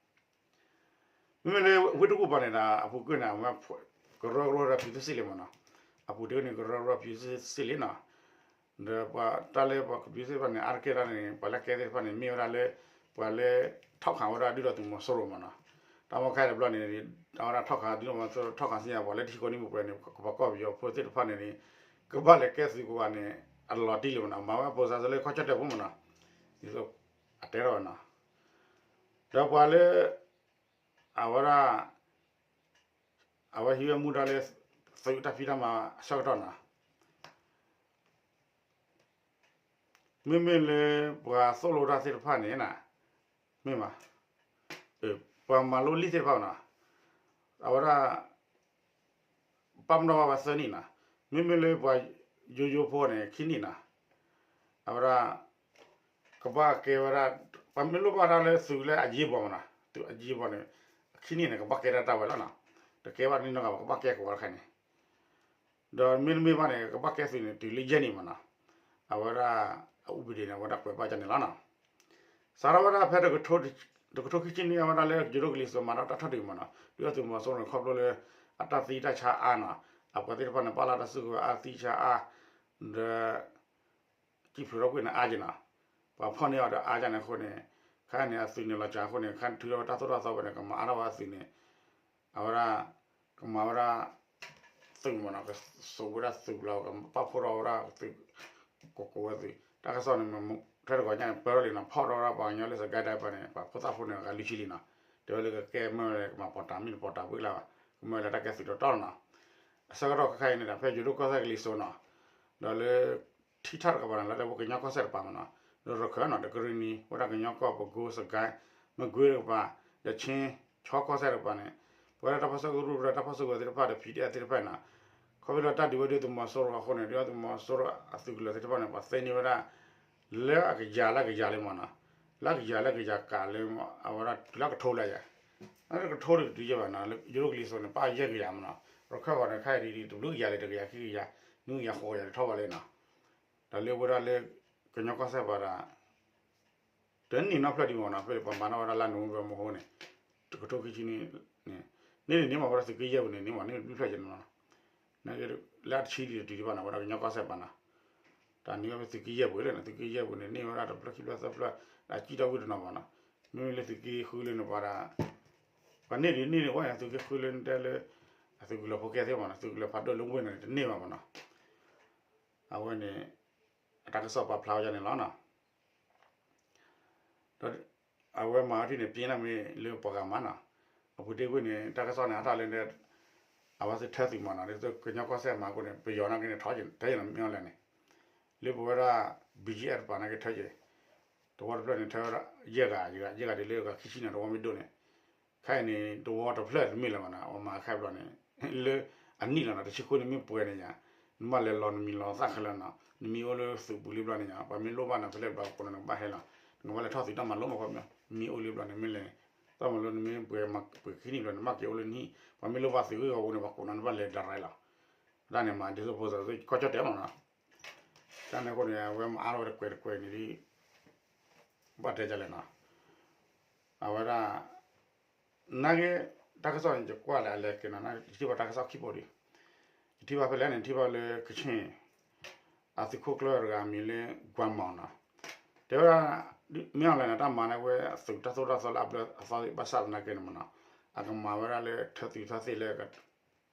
မ့မ့ၢ်လၢဝ့ၢ်တကူၣ်ပၤန့ၣ်ဒီး အပူၤကွံာ်န့ၣ် အဝဲ ကရၢကရိဒီး ပြည်သူ့စစ်လံမ့ၢ်နီၤ, အပူၤတ့ၢ်န့ၣ် ကရၢကရိ ပြည်သူ့စစ်လံနီၤ, ဒီးပှၤတၢ်လၢပှၤ ပြည်သူ့စစ်တဖၣ်န့ၣ် အါတက့ၢ်တၢ်န့ၣ် ပှၤလၢကဲသ့ၣ်တဖၣ်န့ၣ် မ့ၢ်ဝဲဒၣ်လၢ ပြည်သူ့စစ် ပှၤလၢ ထီၣ်ခးဝဲဒၣ်ဒုၣ်ဒါသုးမီၤစိရိၤမ့ၢ်နီၤ, တၢ်မ့ၢ်ခါတဘျီန့ၣ် အဝဲဒၣ်ထီၣ်ခးဒုၣ်ဒါသုးမီၤစိရိၤ ထီၣ်ခးစံယၤ ပှၤလၢထံဃိန့ၣ်ပူၤပှဲၤန့ၣ် ကပှၤကီၢ်ပယီၤဖိသ့ၣ်တဖၣ်န့ၣ်န့ၣ် ကဘၣ်လဲၤကဲသုးကဝၤန့ၣ် အလီၤတံၢ်လံမ့ၢ်နီၤ, မၤဝဲပိစါစ့လၢခီၣ်ဆၢတဲာ်ဖိမ့ၢ်နီၤ, ဒ်သိး အတဲထီၣ်ဝဲနီၤ, ဒီးပှၤလၢ အဝဲဒၣ် အဝဲဟံးဝဲမူဒါလၢ သုးတၢ်ဖံးတၢ်မၤအဆၢကတီၢ်နီၤ, မ့မ့ၢ်လၢပှၤသိၣ်လိတၢ်သ့ၣ်တဖၣ်န့ၣ် မ့ၢ်ဘၣ်, ပှၤမၤလိလံာ်သ့ၣ်တဖၣ်နီၤ, အဝဲဒၣ် ပာ်ပနီၣ်ဘၣ်ဝဲသၢနံၣ်နီၤ, မ့မ့ၢ်လၢပှၤယိယိဖိန့ၣ် ခံနံၣ်နီၤ, အဝဲဒၣ် ကဘၣ်ကဲဝဲဒၣ် ပှၤမ့ၢ်လိၣ်ဘၣ်တၢ်လၢသုးလၢအယံၤဘီမ့ၢ်နီၤ, သုးအယံၤဘီန့ၣ် ခံနံၣ်န့ၣ် ကဘၣ်ကဲဒၣ်တၢ်ဝဲလီၤနီၤ, တကဲဘၣ်တနံၣ်နီတဂၤဘၣ် ကဘၣ်ကဲကဝီၤတခါန့ၣ် ဒီးမ့တမ့ၢ်ဘၣ်န့ၣ် ကဘၣ်ကဲသုးန့ၣ် တုၤလၢယဲၢ်နံၣ်မ့ၢ်နီၤ, အဝဲဒၣ် အဥပဒေန့ၣ် အဝဲဒၣ်ကွဲးပာ်ကန့ၣ်လီၤနီၤ, စးထီၣ်ဝဲဒၣ်ဖဲ တကထိခံဆံနွံ အဝဲဒၣ်လၢယိၤဒိၣ်ကလံၤစိးမၤတၢ်ထီၣ်တံၢ်မ့ၢ်နီၤ, ဒုၣ်ဒါသုးမီၤစိရိၤန့ၣ် ခီဖျိလၢ အတၢ်သံတၢ်ဆါအါနီၤ, အပှၤသ့ၣ်တဖၣ်န့ၣ် ပာ်လၢတၢ်စုကဝဲၤအါသံဆါအါ, ဒီး စံၣ်ဖျိးထီၣ်ကွံာ်န့ၣ်အါက့နီၤ, ပှၤဖီၣ်န့ၢ်အီၤဒီးအါကန့ၣ်အဃိန့ၣ်, ခါန့ၣ်အသုးန့ၣ်လီၤစှၤအဃိန့ၣ် ခါန့ၣ်ထုးထီၣ်ဝဲတၢ်သိၣ်တၢ်သီဝဲန့ၣ် ကမၤအါထီၣ်ဝဲအသုးန့ၣ်, အဝဲဒၣ် ကမၤဝဲဒၣ် သုးမ့ၢ်နီၤ, ကစိာ်ဝဲဒၣ်သုးလီၤ ကပာ်ဖှိၣ်ထီၣ်ဝဲဒၣ်သုး, ကကိးဝဲသုး တၢ်ကစီၣ်န့ၣ် ထဲတဂီၤညါန့ၣ် ပၢထီၣ်လံနီၤ, ဖီၣ်ထီၣ်ဝဲဒၣ်ပှၤကညီလၢစကဲဒဲးပၤန့ၣ် ပှၤဖိသၣ်ဖိန့ၣ် အဂၤလွံၢ်ဆံလံနီၤ, တဲဝဲလၢကကဲမ့ၢ်ဝဲကမၤပီၤတၢ်မ့ၢ်တပီၤတၢ်ဘၣ်လၢၤဘၣ်, ကမ့ၢ်ဝဲလၢတၢ်ကဲသုးတီတီလီၤနီၤ, အဆၢကတီၢ်ခဲခါအံၤန့ၣ်ဒီး ဖဲယိၤဒိၣ်ကီၢ်စဲၣ်ကလံၤစိးနီၤ, ဒီးလၢ ထံထီၣ်တကပၤန့ၣ် လၢတၢ်ပကညီကီၢ်စဲၣ်တကပၤမ့ၢ်နီၤ, ဒီးရခၢၣ်နီၤ ဒီးကရံၣ်နံၤ ဝဲဒၣ်ကညီကီၢ် ပကိစကဲ မကွ့တကပၤ, ဒီးခၠ့ၣ် ခၠ့ၣ်ကီၢ်စဲၣ်တကပၤန့ၣ်, ပဝဲဒၣ်တၢ်ပၢဆှၢကရူၢ် တၢ်ပၢဆှၢကရူၢ်သ့ၣ်တဖၣ်ဒီး PDF သ့ၣ်တဖၣ်န့ၣ်, ခီဖျိလၢတၢ်ဒုးဝဲဒၣ်သုးမီၤစိရိၤအဃိန့ၣ် ဒုၣ်ဒါသုးမီၤစိရိၤအသုးကလၢၤသ့ၣ်တဖၣ်န့ၣ် ပှၤသ့န့ၢ်ဝဲဒၣ် လၢအကယၤလၢအကယၤလံမ့ၢ်နီၤ, လၢအကယၤလၢအကယၤကးလၢ အဝဲဒၣ်တုၤလၢကထိလၢယၤ, လၢကထိတတုၤယဲၢ်ဘၣ်နီၤ, ယိၤဒိၣ်ကလံၤစိးန့ၣ် ပၣ်ယဲၢ်ကယၤမ့ၢ်နီၤ, ရခၢၣ်ဂီၤန့ၣ် ခဲအံၤဒ်တဘျုးကယၤလံ တကယၤခံကယၤ, နွံကယၤဃိးကယၤတထီၣ်ဘၣ်လံနီၤ, ဒီးလၢဝဲဒၣ်လၢ ကညီကီၢ်စဲၣ်ပၤဒီး တန့ၢ်နီတဖျၢၣ်ဒံးမ့ၢ်နီၤ, ဖဲပှၤမၤထီၣ်ဝဲဒၣ်လါနိၣ်ဝ့ဘၢၣ်မဟိန့ၣ်, တကထိခံဆံနွံန့ၣ်, န့ၢ်န့ၣ်န့ၢ်မးဝဲဒၣ်သုးက့ယဲၢ်ပူၤန့ၣ် န့ၢ်မးန့ၢ်တဘျုးဖျၢၣ်က့ၤနီၤ, လၢအတဆံဒံးတတုၤဒံးဘၣ်နီၤ ဝဲဒၣ်ကညီကီၢ်စဲၣ်ပၤနီၤ, တၢ်န့ၢ်ဝဲဖဲသုးက့ယဲၢ်ပူၤလံနီၤ, သုးက့ယဲၢ်ပူၤန့ၣ် န့ၢ်ဝဲဒၣ်တဖျၢၣ်ခံဖျၢၣ်သၢဖျၢၣ်, အစံၣ်ထီၣ်ဝံၣ်တနီၤဘၣ်နီၤ, မ့မ့ၢ်လၢသုးက့ဃုလၢန့ၣ်ပှၤဒီး ပှၤန့ၢ်ဒံးန့ၢ်ဒံးဝဲန့ၣ် သုးက့ဃုလၢတဲလၢ အသုးကလၢၤဖိကဲသ့ၣ်မ့ၢ်နီၤ, သုးကလၢၤဖးဒိၣ်လၢဝ့ၢ်န့ၣ် တန့ၢ်ဘၣ်မ့ၢ်နီၤ, အဝဲန့ၣ် အတၢ်ကစီၣ်ပာ်ဖျါဝဲဒၣ်န့ၣ်လီၤနီၤ. ဒီးအဝဲမၤဝဲဒ်န့ၣ် ပျ့ၤန့ၣ်မ့ၢ်လၢပှၤဂၤမၤနီၤ. အပူၤတ့ၢ်ကွံာ်န့ၣ် တၢ်ကစီၣ်န့ၣ် အါထီၣ်လၢ အဝဲသ့ၣ်ထၢသုးမၤနီၤ, ဒ်သိးကညီကီၢ်စဲၣ်မၤအဃိန့ၣ် ပယီၤနာ်က့န့ၣ် ထၢယဲၢ်န့ၣ် မ့ၢ်အီၤလဲၣ်န့ၣ်, လၢပဝဲဒၣ် ဘီၣ်ကၠံၣ်အဲၣ် တပၤနာ်က့ထၢယဲၢ်, တဝီတဖျၢၣ်န့ၣ် ထၢဝဲဒၣ်ယဲၢ်ဂၤ, ယဲၢ်ဂၤဒ်လၢဂၤခံဆံန့ၣ် တဝီမ့ၢ်ဒိၣ်န့ၣ် ခဲအံၤန့ၣ် တဝီတဖျၢၣ်တမ့ၢ်လၢၤဘၣ်နီၤ, အဝဲမၤခဲဘျီန့ၣ် လၢအနံၣ်လီၤနီၤ, တဆံဃုနံၣ်မ့ၢ်ပှဲၤန့ၣ်ယါ, နဘၣ်လဲၤလီၤနမံၤလီၤသၣ်ခဲလၢာ်နီၤ, နမ့ၢ်အိၣ်လၢသုးပူၤလံဘျီန့ၣ်ယါ, ပှၤမ့ၢ်လိၣ်ဘၣ်နၤဖဲလဲၣ်ဘျီ ကိးနၤနကဘၣ်ဟဲလီၤ, နကဘၣ်လဲၤထီၣ်သုးတၢ်မၤလိမးခီပညီ, နမ့ၢ်အိၣ်လံဘျီန့ၣ် မ့ၢ်လဲၤ တၢ်မၤလိနမ့ၢ်ပှဲၤမၤပှဲၤခံနံၣ်ဘျီန့ၣ် နဘၣ်က့ၤအိၣ်လၢနဟံၣ်, ပှၤမ့ၢ်လိၣ်ဘၣ်သုးဂ့ၢ်ဂီၤပူၤန့ၣ် ပှၤကိးနၤနဘၣ်လဲၤဒၣ်ရဲလီၤ, တၢ်န့ၣ်မၤဒ်သိးဖိသၣ်ကီၢ်ကၠီၣ်တဲာ်မးနီၤ, တၢ်န့ၣ်အဃိန့ၣ် အဝဲမၤအါထီၣ်ဝဲတကွဲးတကွဲးန့ၣ်ဒ် ဘၣ်တဲဒ်လဲၣ်နီၤ, အဝဲဒၣ် နာ်က့ တၢ်ကစီၣ်န့ၣ် ယကွၢ်လၢအလဲၤက့ၤနီၤ, ယထံၣ်ဘၣ်တၢ်ကစီၣ်ခံဘိဒံး, ယထံၣ်ဘၣ်ဖဲလဲၣ်န့ၣ် ထံၣ်ဘၣ်လၢကဆ့ၣ် အသုးခိၣ်ကျၢၢ်တဂၤအမံၤလၢ ကွၢ်မီၤနီၤ, တဲဝဲဒၣ် မ့ၢ်အီၤလဲၣ်န့ၣ် တၢ်မၤန့ၢ်ဝဲအသုးတၢ်သိၣ်တၢ်သီလၢအဘျၢအသီဘၣ်ဆၣ်သနာ်က့န့ၣ်မးနီၤ, အကမၤဝဲဒၣ်လၢထၢသုးထၢသ့ၣ်လၢ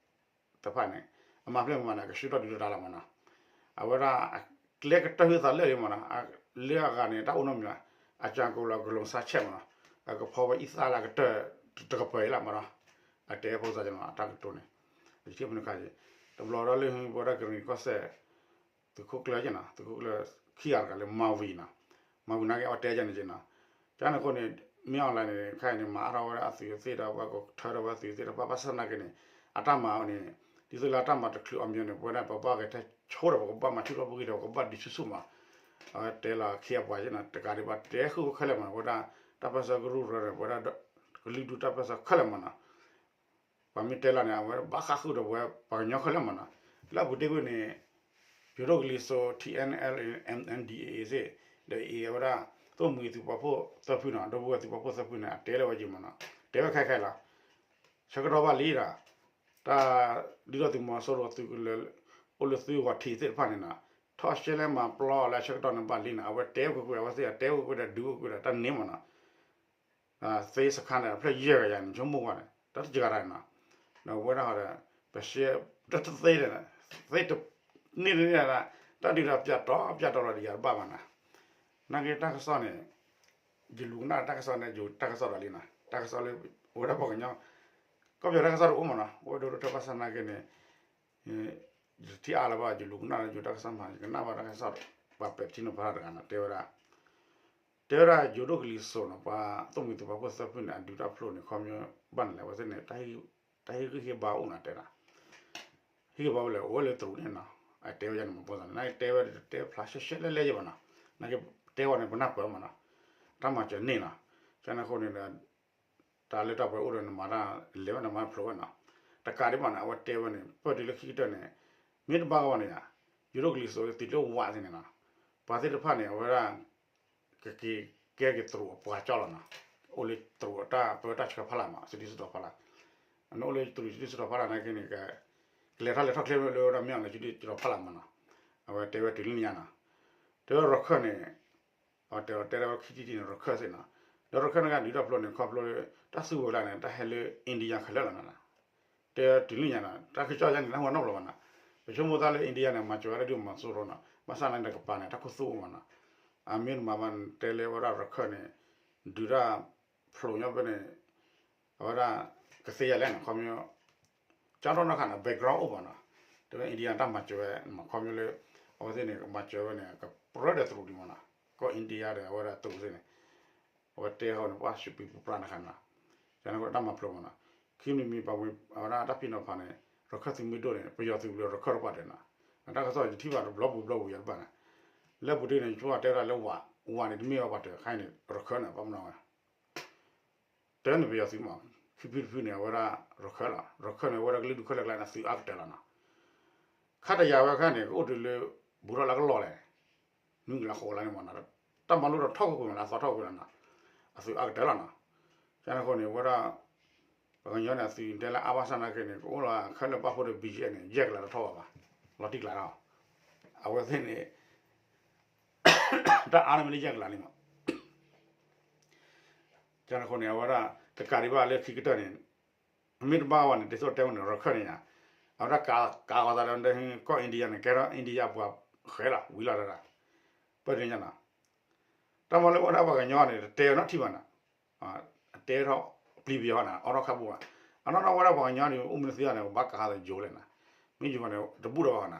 တဖၣ်န့ၣ် အမၤဖျဲၣ်မးန့ၣ် ကဆှၢထီၣ်ဒုးတၢ်လီၤမးနီၤ, အဝဲဒၣ် ကျဲကတၢၢ်ဟၢသးလၢာ်လံမးနီၤ, လၢအဂၤန့ၣ် တၢ်အိၣ်နီတမံၤလီၤ, အကၠၤကိးလီၤကလူၤစါဆဲးမးနီၤ, အကဖီဝဲအံသၣ်လၢအကတၢၢ်တကပၤအံၤလီၤမးနီၤ, အတဲဖိသၣ်ကနီၤ အတၢ်ကတိၤန့ၣ်, ယထံၣ်ဖဲန့ၣ်ခါက့ၤ, တဘျီဒီးလၢဟံၣ်ပဝဲဒၣ်ကရံၣ်နံၤကီၢ်စဲၣ် သုးခိၣ်ကျၢၢ်က့ၤနီၤ, သုးခိၣ်ကျၢၢ်ခံဂၤတဂၤလၢ မၤဝံၤနီၤ, မၤဝံၤနာ်က့ အဝဲတဲယၤန့ၣ်က့ၤနီၤ, ကန့ၣ်အဃိန့ၣ် မ့ၢ်အီၤလဲၣ်န့ၣ် ခဲအံၤန့ၣ် မၤအါထီၣ်ဝဲဒၣ်အသုးသ့ၣ်ဒီး ပှၤကထၢထီၣ်ဝဲသုးသ့ၣ်တဖၣ် ဘၣ်ဆၣ်သနာ်က့န့ၣ် အတၢ်မၤအီၤန့ၣ် ဒ်သိးလၢအတၢ်မၤတချုးအီၤမ့ၢ်န့ၣ် ပဝဲဒၣ်ပဘၣ်ဂဲၤထၢၣ်ဆိဒီး ပကဘၣ်မၤဆူၣ်ထီၣ်ပဂံၢ်ဒီး ပကဘၣ်ဒုးဆူၣ်ဆူၣ်မး, အဝဲတဲလီၤခံအပှၤက့ၤနီၤ, တကးဒံးဘၣ်တဲဃုာ်ဝဲခဲလၢာ်မးနီၤ, ပဝဲဒၣ်တၢ်ပၢၢ်ဆၢကရူၢ်ရၢန့ၣ် ပဝဲဒၣ်ကလုာ်ဒူၣ်တၢ်ပၢၢ်ဆၢခဲလၢာ်မးနီၤ ပှၤမ့ၢ်တဲလီၤန့ၣ် အဝဲဘၣ်ဃးဃုာ်ဒီးပဝဲပှၤကညီခဲလၢာ်မးနီၤ, လၢအပူၤတ့ၢ်ကွံာ်န့ၣ် ယိၤဒိၣ်ကလံၤစိး ထံ NLA MNDAA သ့ၣ် ဒီး AA အဝဲဒၣ် သိၣ်မှံၤသုးပာ်ဖှိၣ်သၢဖုနီၤ, ဒီပုၢ်ဝဲၢ်သုးပာ်ဖှိၣ်သၢဖုန့ၣ် အတဲလၢဝဲက့ၤမးနီၤ, တဲဝဲခဲခဲလီၤ, ဆၢကတီၢ်ဘၣ်လံဒီး တၢ်ဒုၣ်ဒါသုးမီၤစိရိၤသုးကလၢၤ အိၣ်လၢသုဂီၢ်ထံးသ့ၣ်တဖၣ်န့ၣ်နီၤ, ထီၣ်ရှဲလဲမၤပျီလၢအဆၢကတီၢ်န့ၣ်ဘၣ်လံနီၤ, အဝဲတဲကွ့ၢ်ကွ့ၢ် အဝဲသ့ၣ်အတဲကွ့ၢ်ကွ့ၢ်ဒီး ဒုးကွ့ၢ်ကွ့ၢ်ဒီးတၢ်န့ၣ်မးနီၤ, သ့စခါန့ၣ် ဖျၢၣ်ယဲၢ်ကယၤန့ၣ် ဆိကမိၣ်ကွၢ်န့ၣ် တၢ်တကဂၤတၢ်န့ၣ်နီၤ, ဒီးဝဲဒၣ်ဟီဒီး ပရှဲ တၢ်တသ့န့ၣ် သ့တန့ၢ်န့ၣ် တၢ်ဒုးဒီးပၠးတီပၠးတီလီၤဒီးယၤတဘၣ်ဘၣ်နီၤ, နာ်က့တၢ်ကစီၣ်န့ၣ် ယလူၤကနၣ်တၢ်ကစီၣ်န့ၣ် ယိၤတၢ်ကစီၣ်ဒီးလံနီၤ, တၢ်ကစီၣ်လၢ ဝဲဒၣ်ပှၤကညီ ကီၢ်ပယီၤတၢ်ကစီၣ်တအိၣ်မးနီၤ, အိၣ်ဝဲဒၣ်ဒိၣ်ထီၣ်ဘၣ်ဆၣ်နာ်က့န့ၣ် ယတထံၣ်အါလၢၤဘၣ် ယလူၤကနၣ်လၢယိၤတၢ်ကစီၣ်မး ယကနၣ်ဘၣ်တၢ်ကစီၣ် ပှၤပဲာ်ထံနီၤဖးတဂၤနီၤ တဲဝဲဒၣ် တဲဝဲဒၣ်ယိၤဒိၣ်ကလံၤစိးနီၤ ပှၤသိၣ်မှံၤသပှၢ်ဖိသၢဖုန့ၣ် အဒုးတၢ်ဖျိးန့ၣ် ခီပညီ ဘၣ်န့ၣ်လဲၣ် အဝဲသ့ၣ်န့ၣ် တၢ်ဟ့ၣ်ဂံၢ်ဟ့ၣ်ဘါအိၣ်နီၤ တဲဒၣ် ဟ့ၣ်ဂံၢ်ဘါအိၣ်လဲၣ် အိၣ်ဝဲလၢတရူးန့ၣ်နီၤ, အတဲဝဲယၤန့ၣ်မ့ၢ်ပိၢ်သးန့ၣ် နာ်က့တဲဝဲတတဲဖျါရှဲရှဲလဲၣ်လဲၣ်ယဘၣ်နီၤ, နာ်က့တဲဝဲန့ၣ် ပနၢ်ပၢၢ်မးနီၤ, တၢ်မၤစၢၤန့ၣ်နီၤ, ကန့ၣ်အဃိန့ၣ်ဒီး တၢ်လၢတၢ်ပှဲၤအိၣ်ဒီးနမၤတၢ်လဲၤဝဲနမၤဖျိးဝဲနီၤ, တကးဒံးဘၣ်န့ၣ် အဝဲတဲဝဲန့ၣ် ပၢၢ်တုၤလၢခံကတၢၢ်န့ၣ် မ့ၢ်တဘၣ်ဂီၢ်ဘၣ်န့ၣ်ယါ, ယိၤဒိၣ်ကလံၤစိးသုးလၢဝးသ့ၣ်န့ၣ်နီၤ, ပှၤသ့ၣ်တဖၣ်န့ၣ် အဝဲဒၣ် ကက့ၤကဲက့ၤတရူးအပှၤကၠီလီၤနီၤ, အိၣ်လၢတရူးအတၢ်ပၢတၢ်ဆှၢဖီလာ်မး စုဒုၣ်စုတီၤဖီလာ်, အန့ၣ်အိၣ်လၢတရူးစုဒုၣ်စုတီၤဖီလာ်နာ်က့န့ၣ် ကလဲၤထီၣ်လဲၤထီၣ်ချ့လၢဝဲဒၣ်မ့ၢ်အီၤလၢစုဒုၣ်စုတီၤဖီလာ်မးနီၤ, အဝဲတဲဝဲတုၤလၢညါနီၤ, တဲဝဲရခၢၣ်န့ၣ် အတဲတဲဝဲခံထံၣ်တထံၣ်န့ၣ် ရခၢၣ်သ့ၣ်နီၤ, ဒီးရခၢၣ်န့ၣ်ကဒုးတၢ်ဖျိးန့ၣ် ခီဖျိတၢ်စုကဝဲၤကျါန့ၣ် တၢ်ဟဲလၢ India ခဲလၢာ်လီၤနီၤ, တဲတုၤလၢညါနီၤ တၢ်ကစီၣ်ယါန့ၣ် တၢ်ဟူထီၣ်နီတဘျီဘၣ်နီၤ, ပဆိကမိၣ်သးလၢ India န့ၣ် မၤစၢၤဝဲဒၣ်ဒုးမီၤစိရိၤနီၤ, ဘၣ်ဆၣ်နာ်က့န့ၣ် ကပၤန့ၣ် တၢ်ခူသူၣ်အိၣ်မးနီၤ, အမ့ၢ်တမၤဘၣ်န့ၣ် တဲလၢဝဲဒၣ်ရခၢၣ်န့ၣ် ဒုးတၢ်ဖျိးညီဖဲန့ၣ် အဝဲဒၣ် ကသ့ယၤလဲၣ်နီၤ ခီပညီ ကၠီထီၣ်နီၢ်ခါန့ၣ် background အိၣ်ဘၣ်နီၤ, တဲဝဲ India တၢ်မၤစၢၤဝဲ မ့ၢ်ခီပညီလၢ အဝဲသ့ၣ်န့ၣ် ကမၤစၢၤဝဲန့ၣ် ကပြၢဒီးတရူးဒံးမးနီၤ, ကီၢ် India ဒီးအဝဲဒၣ်တရူးသ့ၣ်န့ၣ် အဝဲတဲဃီန့ၣ် ပှၤစူးပံပူၤပြါန့ၣ်ခါနီၤ, ကန့ၣ်အဃိတၢ်မၤဖျိးမးနီၤ, ခံမံၤမံၤပှၤဝံၤ အဝဲဒၣ်တၢ်ဖံးနီၤဖးန့ၣ် ရခၢၣ်သုးမုၢ်ဒိၣ်န့ၣ် ပယီၤသုးလၢရခၢၣ်တပှၢ်တၢၢ်နီၤ, တၢ်ကစီၣ်ယထံၣ်ဘၣ်တဘျီပူၤဘျီပူၤယၤတဘၣ်န့ၣ်, လၢပူၤတ့ၢ်န့ၣ် ယဆိကမိၣ်တဲဝဲဒၣ်လၢဝး ဝးန့ၣ်တမ့ၢ်ဝဲပှၤတၢၢ်ခါအံၤန့ၣ် ရခၢၣ်န့ၣ် ဘၣ်မနုၤဝဲ တဲန့ၣ်ပယီၤသုးမး, ခံဖုတဖုန့ၣ် အဝဲဒၣ်ရခၢၣ်လီၤ, ရခၢၣ်န့ၣ် အဝဲဒၣ်ကလုာ်ဒူၣ်ခဲလၢာ်ကျါန့ၣ် သုးအါကတၢၢ်လီၤနီၤ, ခါတယၤဝဲခါန့ၣ် ကအိၣ်တုၤလၢ ဘူးထီၣ်လၢကလီၢ်လဲၣ်, နွံကလးဃိးကလးန့ၣ်မးနီၤ, တၢ်မၤလိဒီးထီၣ်ကွံာ်ကွံာ်မးနီၤ အသီထီၣ်ကွံာ်လီၤနီၤ, အသုးအါကတၢၢ်လီၤနီၤ, ကန့ၣ်အဃိန့ၣ် အဝဲဒၣ် ပှၤကညီန့ၣ် အသုးတဲလၢအါဘၣ်ဆၣ်နာ်က့န့ၣ် ကအိၣ်လီၤခဲလၢာ်ဘၣ်ဖှိၣ်ဒီး BGF န့ၣ် ယဲၢ်ကလးတထီၣ်ဘၣ်ဘၣ်, လီၤတံၢ်ကျါလီၤ, အဝဲသ့ၣ်န့ၣ် တၢ်အါန့ၣ်မ့ၢ်လၢယဲၢ်ကလးလံမး ကန့ၣ်အဃိန့ၣ် အဝဲဒၣ် တကးဒံးဘၣ်လၢခံကတၢၢ်န့ၣ် မ့ၢ်တဘၣ်ဝဲန့ၣ် ဒ်သိးတဲဝဲန့ၣ် ရခၢၣ်န့ၣ်ယါ, အဝဲဒၣ်ကးကးဂီၤသးဒီး ကီၢ် India န့ၣ် ကဲထီၣ် India ပှၤဃဲလီၤဝံၤလီၤတၢ်, ပၢၢ်ဒ်ညါနီၤ, တၢ်မၤလၢဝဲဒၣ်ပှၤကညီန့ၣ် တတဲအီၤနီတထံၣ်ဘၣ်နီၤ, အတဲထီၣ်ပျံၤပယီၤန့ၣ် အိးထီၣ်ခါပူၤဘၣ်, အနီၢ်နီၢ်ဝဲဒၣ်ပှၤကညီန့ၣ် အိၣ်မူလၢသုးယါန့ၣ် ဘၣ်ကးသးယိၤလဲၣ်နီၤ, မ့ၢ်ယိၤန့ၣ် တဘူၣ်ဒီးဘၣ်နီၤ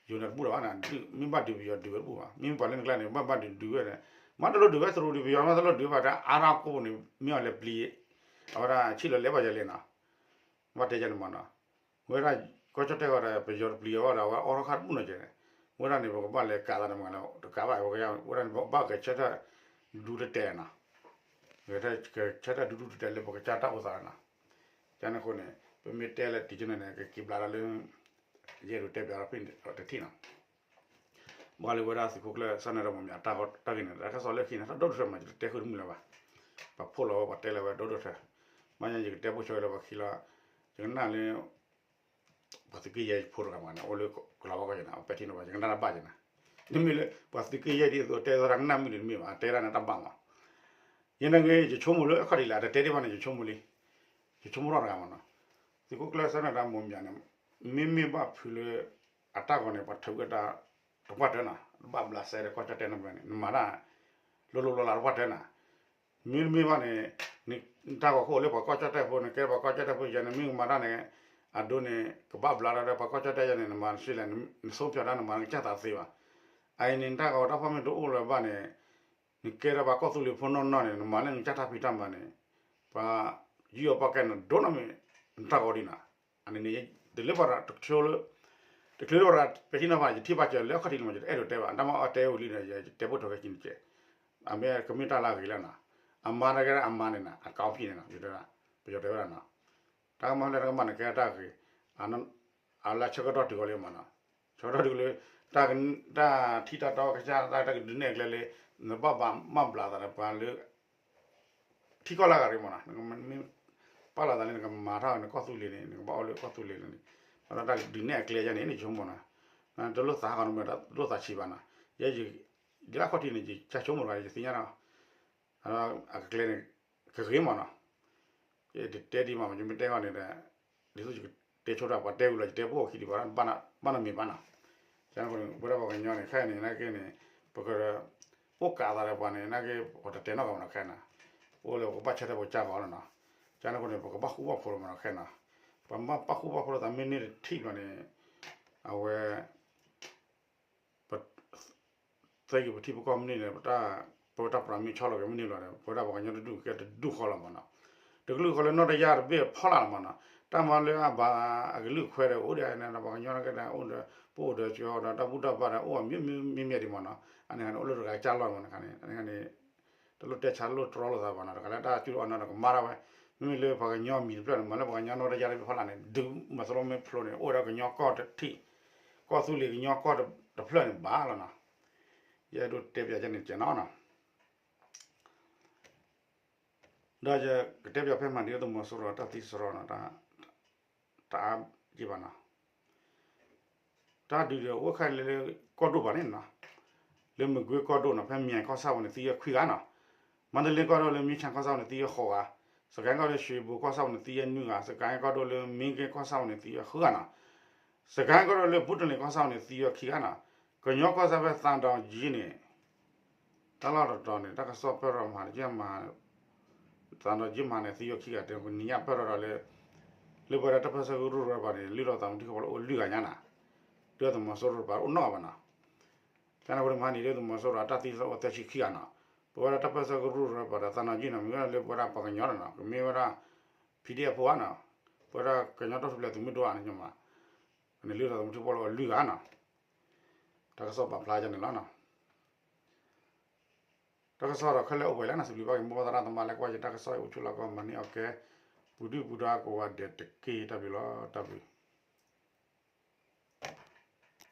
ယိၤန့ၣ်တဘူၣ်ဒီးဘၣ်န့ၣ် ဒုး မ့ၢ်ဘၣ်ဒုးပယီၤဒုးဝဲတဘူၣ်ဘၣ်, မ့ၢ်ပှၤလၢနကျါန့ၣ် ဘၣ်ဘၣ်ဒုးဒုးဝဲန့ၣ်, မ့ၢ်တလိၣ်ဒုးဝဲတရူးဒုးပယီၤ မ့ၢ်တလိၣ်ဒုးဝဲတၢ်အါထီၣ်ကိၣ်ပူၤန့ၣ် မ့ၢ်အီၤလဲၤပျံၤ အဝဲဒၣ်ဆံၣ်လီၤလဲၤဘၣ်ယၤလဲၣ်နီၤ, ဘၣ်တဲယၤန့ၣ်မးနီၤ, ဝဲဒၣ်ကီၢ်ကၠီၣ်တဲၣ်ဃီဒီး ပယီၤတပျံၤအီၤဘၣ်ဒီး အဝဲအိးထီၣ်ခါတဘူၣ်နီၤကဲန့ၣ်, ဝဲဒၣ်န့ၣ် ပကဘၣ်လဲၤကးသးန့ၣ်မးနီၤ တကးဘၣ် ဝဲဒၣ်န့ၣ် ဘၣ်ဂဲၤဆၢထၢၣ်ဒူတတဲာ်နီၤ, ဂဲၤဆၢထၢၣ်ဒူဒူတတဲာ်လၢပကစၢ်တၢ်အိၣ်သးနီၤ, ကန့ၣ်အဃိန့ၣ် ပမ့ၢ်တဲလၢတံၤကၠိန့ၣ်န့ၣ် ကက့ၤဘျါလၢ ယအဲၣ်ဒိးတဲပျးထီၣ်ဖဲတထံၣ်နီၤ, ဘၣ်ဃးလၢဝဲဒၣ်သုးခိၣ်ကျၢၢ်စီၤနၢၤဒါမီၢ်မၠး တၢ်ဂ့ၢ်န့ၣ် တၢ်ကစီၣ်လၢခံန့ၣ် တၢ်ဒိၣ်ဒိၣ်ထီထီၣ်မး ယတတဲဃုာ်တမုာ်လၢၤဘၣ်, ပှၤဖီၣ်လီၤဝဲ ပှၤတဲလီၤဝဲဒိၣ်ဒိၣ်ထီထီၣ်, ဘၣ်ဆၣ်ယကတဲပိာ်ထွဲလၢပှၤခံလီၤ, ယကနၣ်လၢ ပှၤသုးက့ယဲၢ်ယဖိတဂၤမးန့ၣ် အိၣ်လၢကလီၤဝါကီၢ်ယဲၢ်န့ၣ် အပဲာ်ထံနီၤဖး ယကနၣ်တၢ်ဘၣ်ယဲၢ်န့ၣ်, တမ့ၢ်လၢ ပှၤသုးက့ယဲၢ်ဒ်သိးတဲသရၣ်ကနၣ်မုာ်ဒံးတမ့ၢ်ဘၣ် အတဲဒၣ်န့ၣ်တၢ်ဘၣ်မး, ယဲန့ၣ်ဂ့ၤ ယဆိကမိၣ်လၢအခီၣ်ထံးလၢ အတတဲဒံးဘၣ်န့ၣ် ယဆိကမိၣ်လံ, ယဆိကမိၣ်ထီၣ်တဂၤမးနီၤ, သုးခိၣ်ကျၢၢ်စီၤနၢၤဒါမီၢ်မၠးန့ၣ် မ့မ့ၢ်ဘၣ်ဖုးလၢ အတၢ်ဂီၤန့ၣ် ပှၤထုးဝဲတၢ် တပှၢ်တၢၢ်နီၤ ဘၣ်ဘျးစဲဒီးကီၢ်ကၠီၣ်တဲၣ်နီတဘျီန့ၣ် နမၤတၢ် လိၤလိၤလီၤလးတပှၢ်တၢၢ်နီၤ, မ့တမ့ၢ်ဘၣ်န့ၣ် နတၢ်ဂီၤခိၣ်လၢပှၤကီၢ်ကၠီၣ်တဲၣ်ဖိန့ၣ် ကဲပှၤကီၢ်ကၠီၣ်တဲၣ်ဖိယဲန့ၣ် မ့ၢ်ကမၤတၢ်န့ၣ် အဒိန့ၣ် ကဘၣ်ဘျးဒီးပှၤကီၢ်ကၠီၣ်တဲၣ်ယဲန့ၣ် နမၤတစ့လဲၣ် နဆိဖၠးတၢ် နမၤနကစၢ်သးသ့ဘၣ်. အအံၤန့ၣ် နတၢ်ဂီၤတၢ်ဖီၣ်မ့ၢ်တအိၣ်လၢၤဘၣ်န့ၣ် နကဲထီၣ်ပှၤကီၢ်သူလ့ၤဖိနီၢ်နီၢ်န့ၣ် နမၤလၢနကစၢ်တၢ်ဖံးတၢ်မၤန့ၣ် ပှၤယူးယီၣ်ပှၢ်ကဲနၤဒိၣ်နီၢ်မ့ၢ် နတၢ်ဂီၤဒ်နီၤ. အန့ၣ်န့ၣ် တလၢပှၤတ တချုးလၢ တချုးလၢပှၤပဲာ်ထံနီၤဖး ယထံၣ်ဘၣ်စၢၤလၢအခီၣ်ထံးန့ၣ်မး ယတအဲၣ်ဒိးတဲဘၣ် တၢ်မၤအီၣ်တဲဝံၤလံဒီး ယတဲပိာ်ထွဲခဲကနံၣ်ကဲ အမ့ၢ်ကမ့ၢ်တၢ်လၢအဂ့ၤလီၤနီၤ. အမါတဂၤအမါန့ၣ်နီၤ အကီၢ်ဖံးန့ၣ်နီၤ ပယီၤတဲဝဲဒၣ်နီၤ တၢ်ကမၣ်လၢတၢ်ကမၣ်န့ၣ် ကဲတၢ်ဂ့ၤ အလၢဆၢကတီၢ်တုၤဃီလံမးနီၤ ဆၢကတီၢ်တုၤလၢ တၢ်ထံၣ်တၢ်တီကစၢ်တၢ်ကဒုးနဲၣ်အကျဲလၢ နဘၣ်ဘၣ်မၤဘျးသးဒီးပှၤလၢ ထံကီၢ်လၢအဂၤရံမးနီၤ နမ့ၢ်ပာ်လီၤသးလၢနကမၤထီၣ်နကီၢ်သူလ့ၤန့ၣ် နကဘၣ်အိၣ်လၢကီၢ်သူလ့ၤန့ၣ် ဒီးတၢ်ကဒုးနဲၣ်အကျဲယဲန့ၣ် နဆိကမိၣ်နီၤ တလိၣ်သးဟးဂီၤနမဲာ် တလိၣ်သးဆံးဘၣ်နီၤ ယဲ လၢအခီၣ်ထံးန့ၣ် ယဆိကမိၣ်တဂၤ ယသ့ၣ်ညါနီၤ အကကျဲန့ၣ် ကဂ့ၤမးနီၤ, ယတတဲဒံးမး ယမ့ၢ်တဲဂီၢ်န့ၣ်ဒီး ဒ်သိးယကတဲဆိတၢ် ပှၤတဲဝံၤလီၤ ယတဲပိာ်ခံဒံးဘၣ် ဘၣ်နီတမံၤဘၣ်နီၤ, ကန့ၣ်အဃိန့ၣ် ပဝဲဒၣ်ပှၤကညီန့ၣ် ခဲအံၤန့ၣ် နာ်က့န့ၣ် ပက အိၣ်ကးသးဒီးပှၤန့ၣ် နာ်က့ ပှၤတတဲနီတဂၤမးနီၤ ခဲအံၤနီၤ, အိၣ်လၢပကဘၣ်ဆၢထၢၣ်ပကစၢ်ဂီၢ်လီၤနီၤ, ကန့ၣ်အဃိန့ၣ် ပကဘၣ်ဃူဘၣ်ဖိးလီၤမးနီၤ ခဲအံၤနီၤ, ပမ့ၢ်ဘၣ်ဃူဘၣ်ဖိးလိာ်သးမ့ၢ်န့ၢ်တထံၣ်ဘျီန့ၣ် အဝဲ ပ သ့က့ၤပထံပကီၢ်မ့ၢ်န့ၢ်န့ၣ် ပဝဲတၢ်ပြးမ့ၢ်ဆီလီၤက့ၤမ့ၢ်န့ၢ်လီၤဒီး ပဝဲဒၣ်ပှၤကညီတဒူၣ်ကဲတဒူၣ်ဃီလီၤမးနီၤ, တကလုာ်ဃီလၢနီၢ်တယၢ်တဘ့ၣ်ဖီလာ်လီၤမးနီၤ, တၢ်မၤလၢအဘၣ်အကလုာ်ခွဲးဒီး အိၣ်ဒံးန့ၣ်ဒီး ပှၤကညီကဲဒီး အိၣ်ဒီး ပအိၣ်ဒီးကီဒီး တၢ်ဘူၣ်တၢ်ဘါဒီး အိၣ်မ့ၢ်မ့ၢ်မ့ၢ်ဒံးမးနီၤ, အန့ၣ်န့ၣ် အိၣ်လၢတဂၤကၢ်လီၤမးနီၤ န့ၣ်န့ၣ် တလိၣ်တဲဆါလိၣ်တြီလိာ်သးဘၣ်နီၤ, တဂၤလၢတၢ်စုအီၤနီၤဒီးကမၤဒၣ်ဝဲ, မ့မ့ၢ်လၢပှၤကညီမံၤတဖျၢၣ်န့ၣ် မၤလၢပှၤကညီနီၢ်တယၢ်တဘ့ၣ်ဖီလာ်န့ၣ် ဒုးမၤသရိမ့ၢ်ဖျိန့ၣ် အိၣ်ဝဲဒၣ်ကညီကီၢ်တထံၣ်, ကီၢ်သူလ့ၤကညီကီၢ်တဖျၢၣ်န့ၣ်ဘၣ်လီၤနီၤ, ယအဲၣ်ဒိးတဲပၠးကန့ၣ်ကဲနီၤနီၤ, ဒီးယကတဲပၠးဖဲမၤဒံးလၢသုးမီၤစိရိၤတၢ်သံစရီနီၤ, တအါယံာ်ဘၣ်နီၤ တၢ်ဒုးဒီးအိၣ်ခဲလၢာ်လၢကီၢ်ဒိၣ်ဘၣ်န့ၣ်နီၤ, လၢမကွ့ကီၢ်ဒိၣ်နီၤ ဖဲမၠဲၣ်ကီၢ်ဆၣ်ပူၤန့ၣ် သံဝဲခွံဂၤနီၤ, မန္တလေးကီၢ်ဒိၣ်လၢမ့ၢ်ဆၣ်ကီၢ်ဆၣ်ပူၤန့ၣ် သံဝဲဃိးဂၤ, စစ်ကိုင်းကီၢ်ဒိၣ် ရွှေဘိုကီၢ်ဆၣ်ပူၤန့ၣ် သံဝဲနွံဂၤ, စစ်ကိုင်းကီၢ်ဒိၣ်လၢမ့ၢ်က့ကီၢ်ဆၣ်ပူၤန့ၣ် သံဝဲဃုဂၤနီၤ, စစ်ကိုင်းကီၢ်ဒိၣ်လၢဘိတလ့ၣ်ကီၢ်ဆၣ်ပူၤန့ၣ် သံဝဲခံဂၤနီၤ, ကညီကီၢ်ဆၣ်ဖဲသံတောင်ကြီးန့ၣ် တၢ်လီၢ်တတီၤန့ၣ် တၢ်ကစီၣ်ပၢၢ်ထီၣ်မၤတက့ၢ်မး သံတောင်ကြီးမၤန့ၣ် သံဝဲခံဂၤတဲ ကနံၤညါပၢၢ်ထီၣ်ဒီးလၢ လၢပဝဲဒၣ်တၢ်ပၢၢ်ဆၢကရူၢ်ကရၢပၤန့ၣ် လုၢ်ထီၣ်သးမုၢ်ထံကီၢ်ဖိလၢအိၣ်လွံၢ်ဂၤညါနီၤ, ဒုၣ်ဒါသုးမီၤစိရိၤတပၤအိၣ်နီၢ်ဂၤဘၣ်နီၤ, ကန့ၣ်အဃိန့ၣ်မၤန့ၢ်ဒုၣ်ဒါသုးမီၤစိရိၤအတၢ်သံစရီအိၣ်သၢဆံခံဂၤနီၤ, ပဝဲဒၣ်တၢ်ပၢၢ်ဆၢကရူၢ်ကရၢပၤဒီးသံတောင်ကြီးနီၤ မ့ၢ်ဝဲဒၣ်လၢပဝဲဒၣ်ပှၤကညီနီၤ ကမ့ၢ်ဝဲဒၣ် PDF ဖိဧါနီၤ, ပဝဲဒၣ်ကညီတၢ်ထူၣ်ဖျဲးသုးမုၢ်ဒိၣ်ဧါန့ၣ်ညီမး, န့ၣ်လုၢ်ထီၣ်သးမုၢ်ထံကီၢ်ဖိလၢအိၣ်လွံၢ်ဂၤနီၤ, တၢ်ကစီၣ်ပာ်ဖျါဒ်န့ၣ်လီၤနီၤ. တၢ်ကစီၣ်ဒီးခဲလၢာ်အိၣ်ဝဲလၢနီၤ စံးဘျုးဘၣ်က့ၤမိၢ်ပၢ်သရၣ်သမါလၢကွၢ်ယတၢ်ကစီၣ်အံၤ အိၣ်ဆူၣ်လီၤကီၢ်မၤန့ၢ်အီၣ်ကဲ ပူၤဒုၣ်ပူၤဒါကိးဂၤဒဲးတက့ၢ် တၢ်ဘျုးလီၤ တၢ်ဘျုး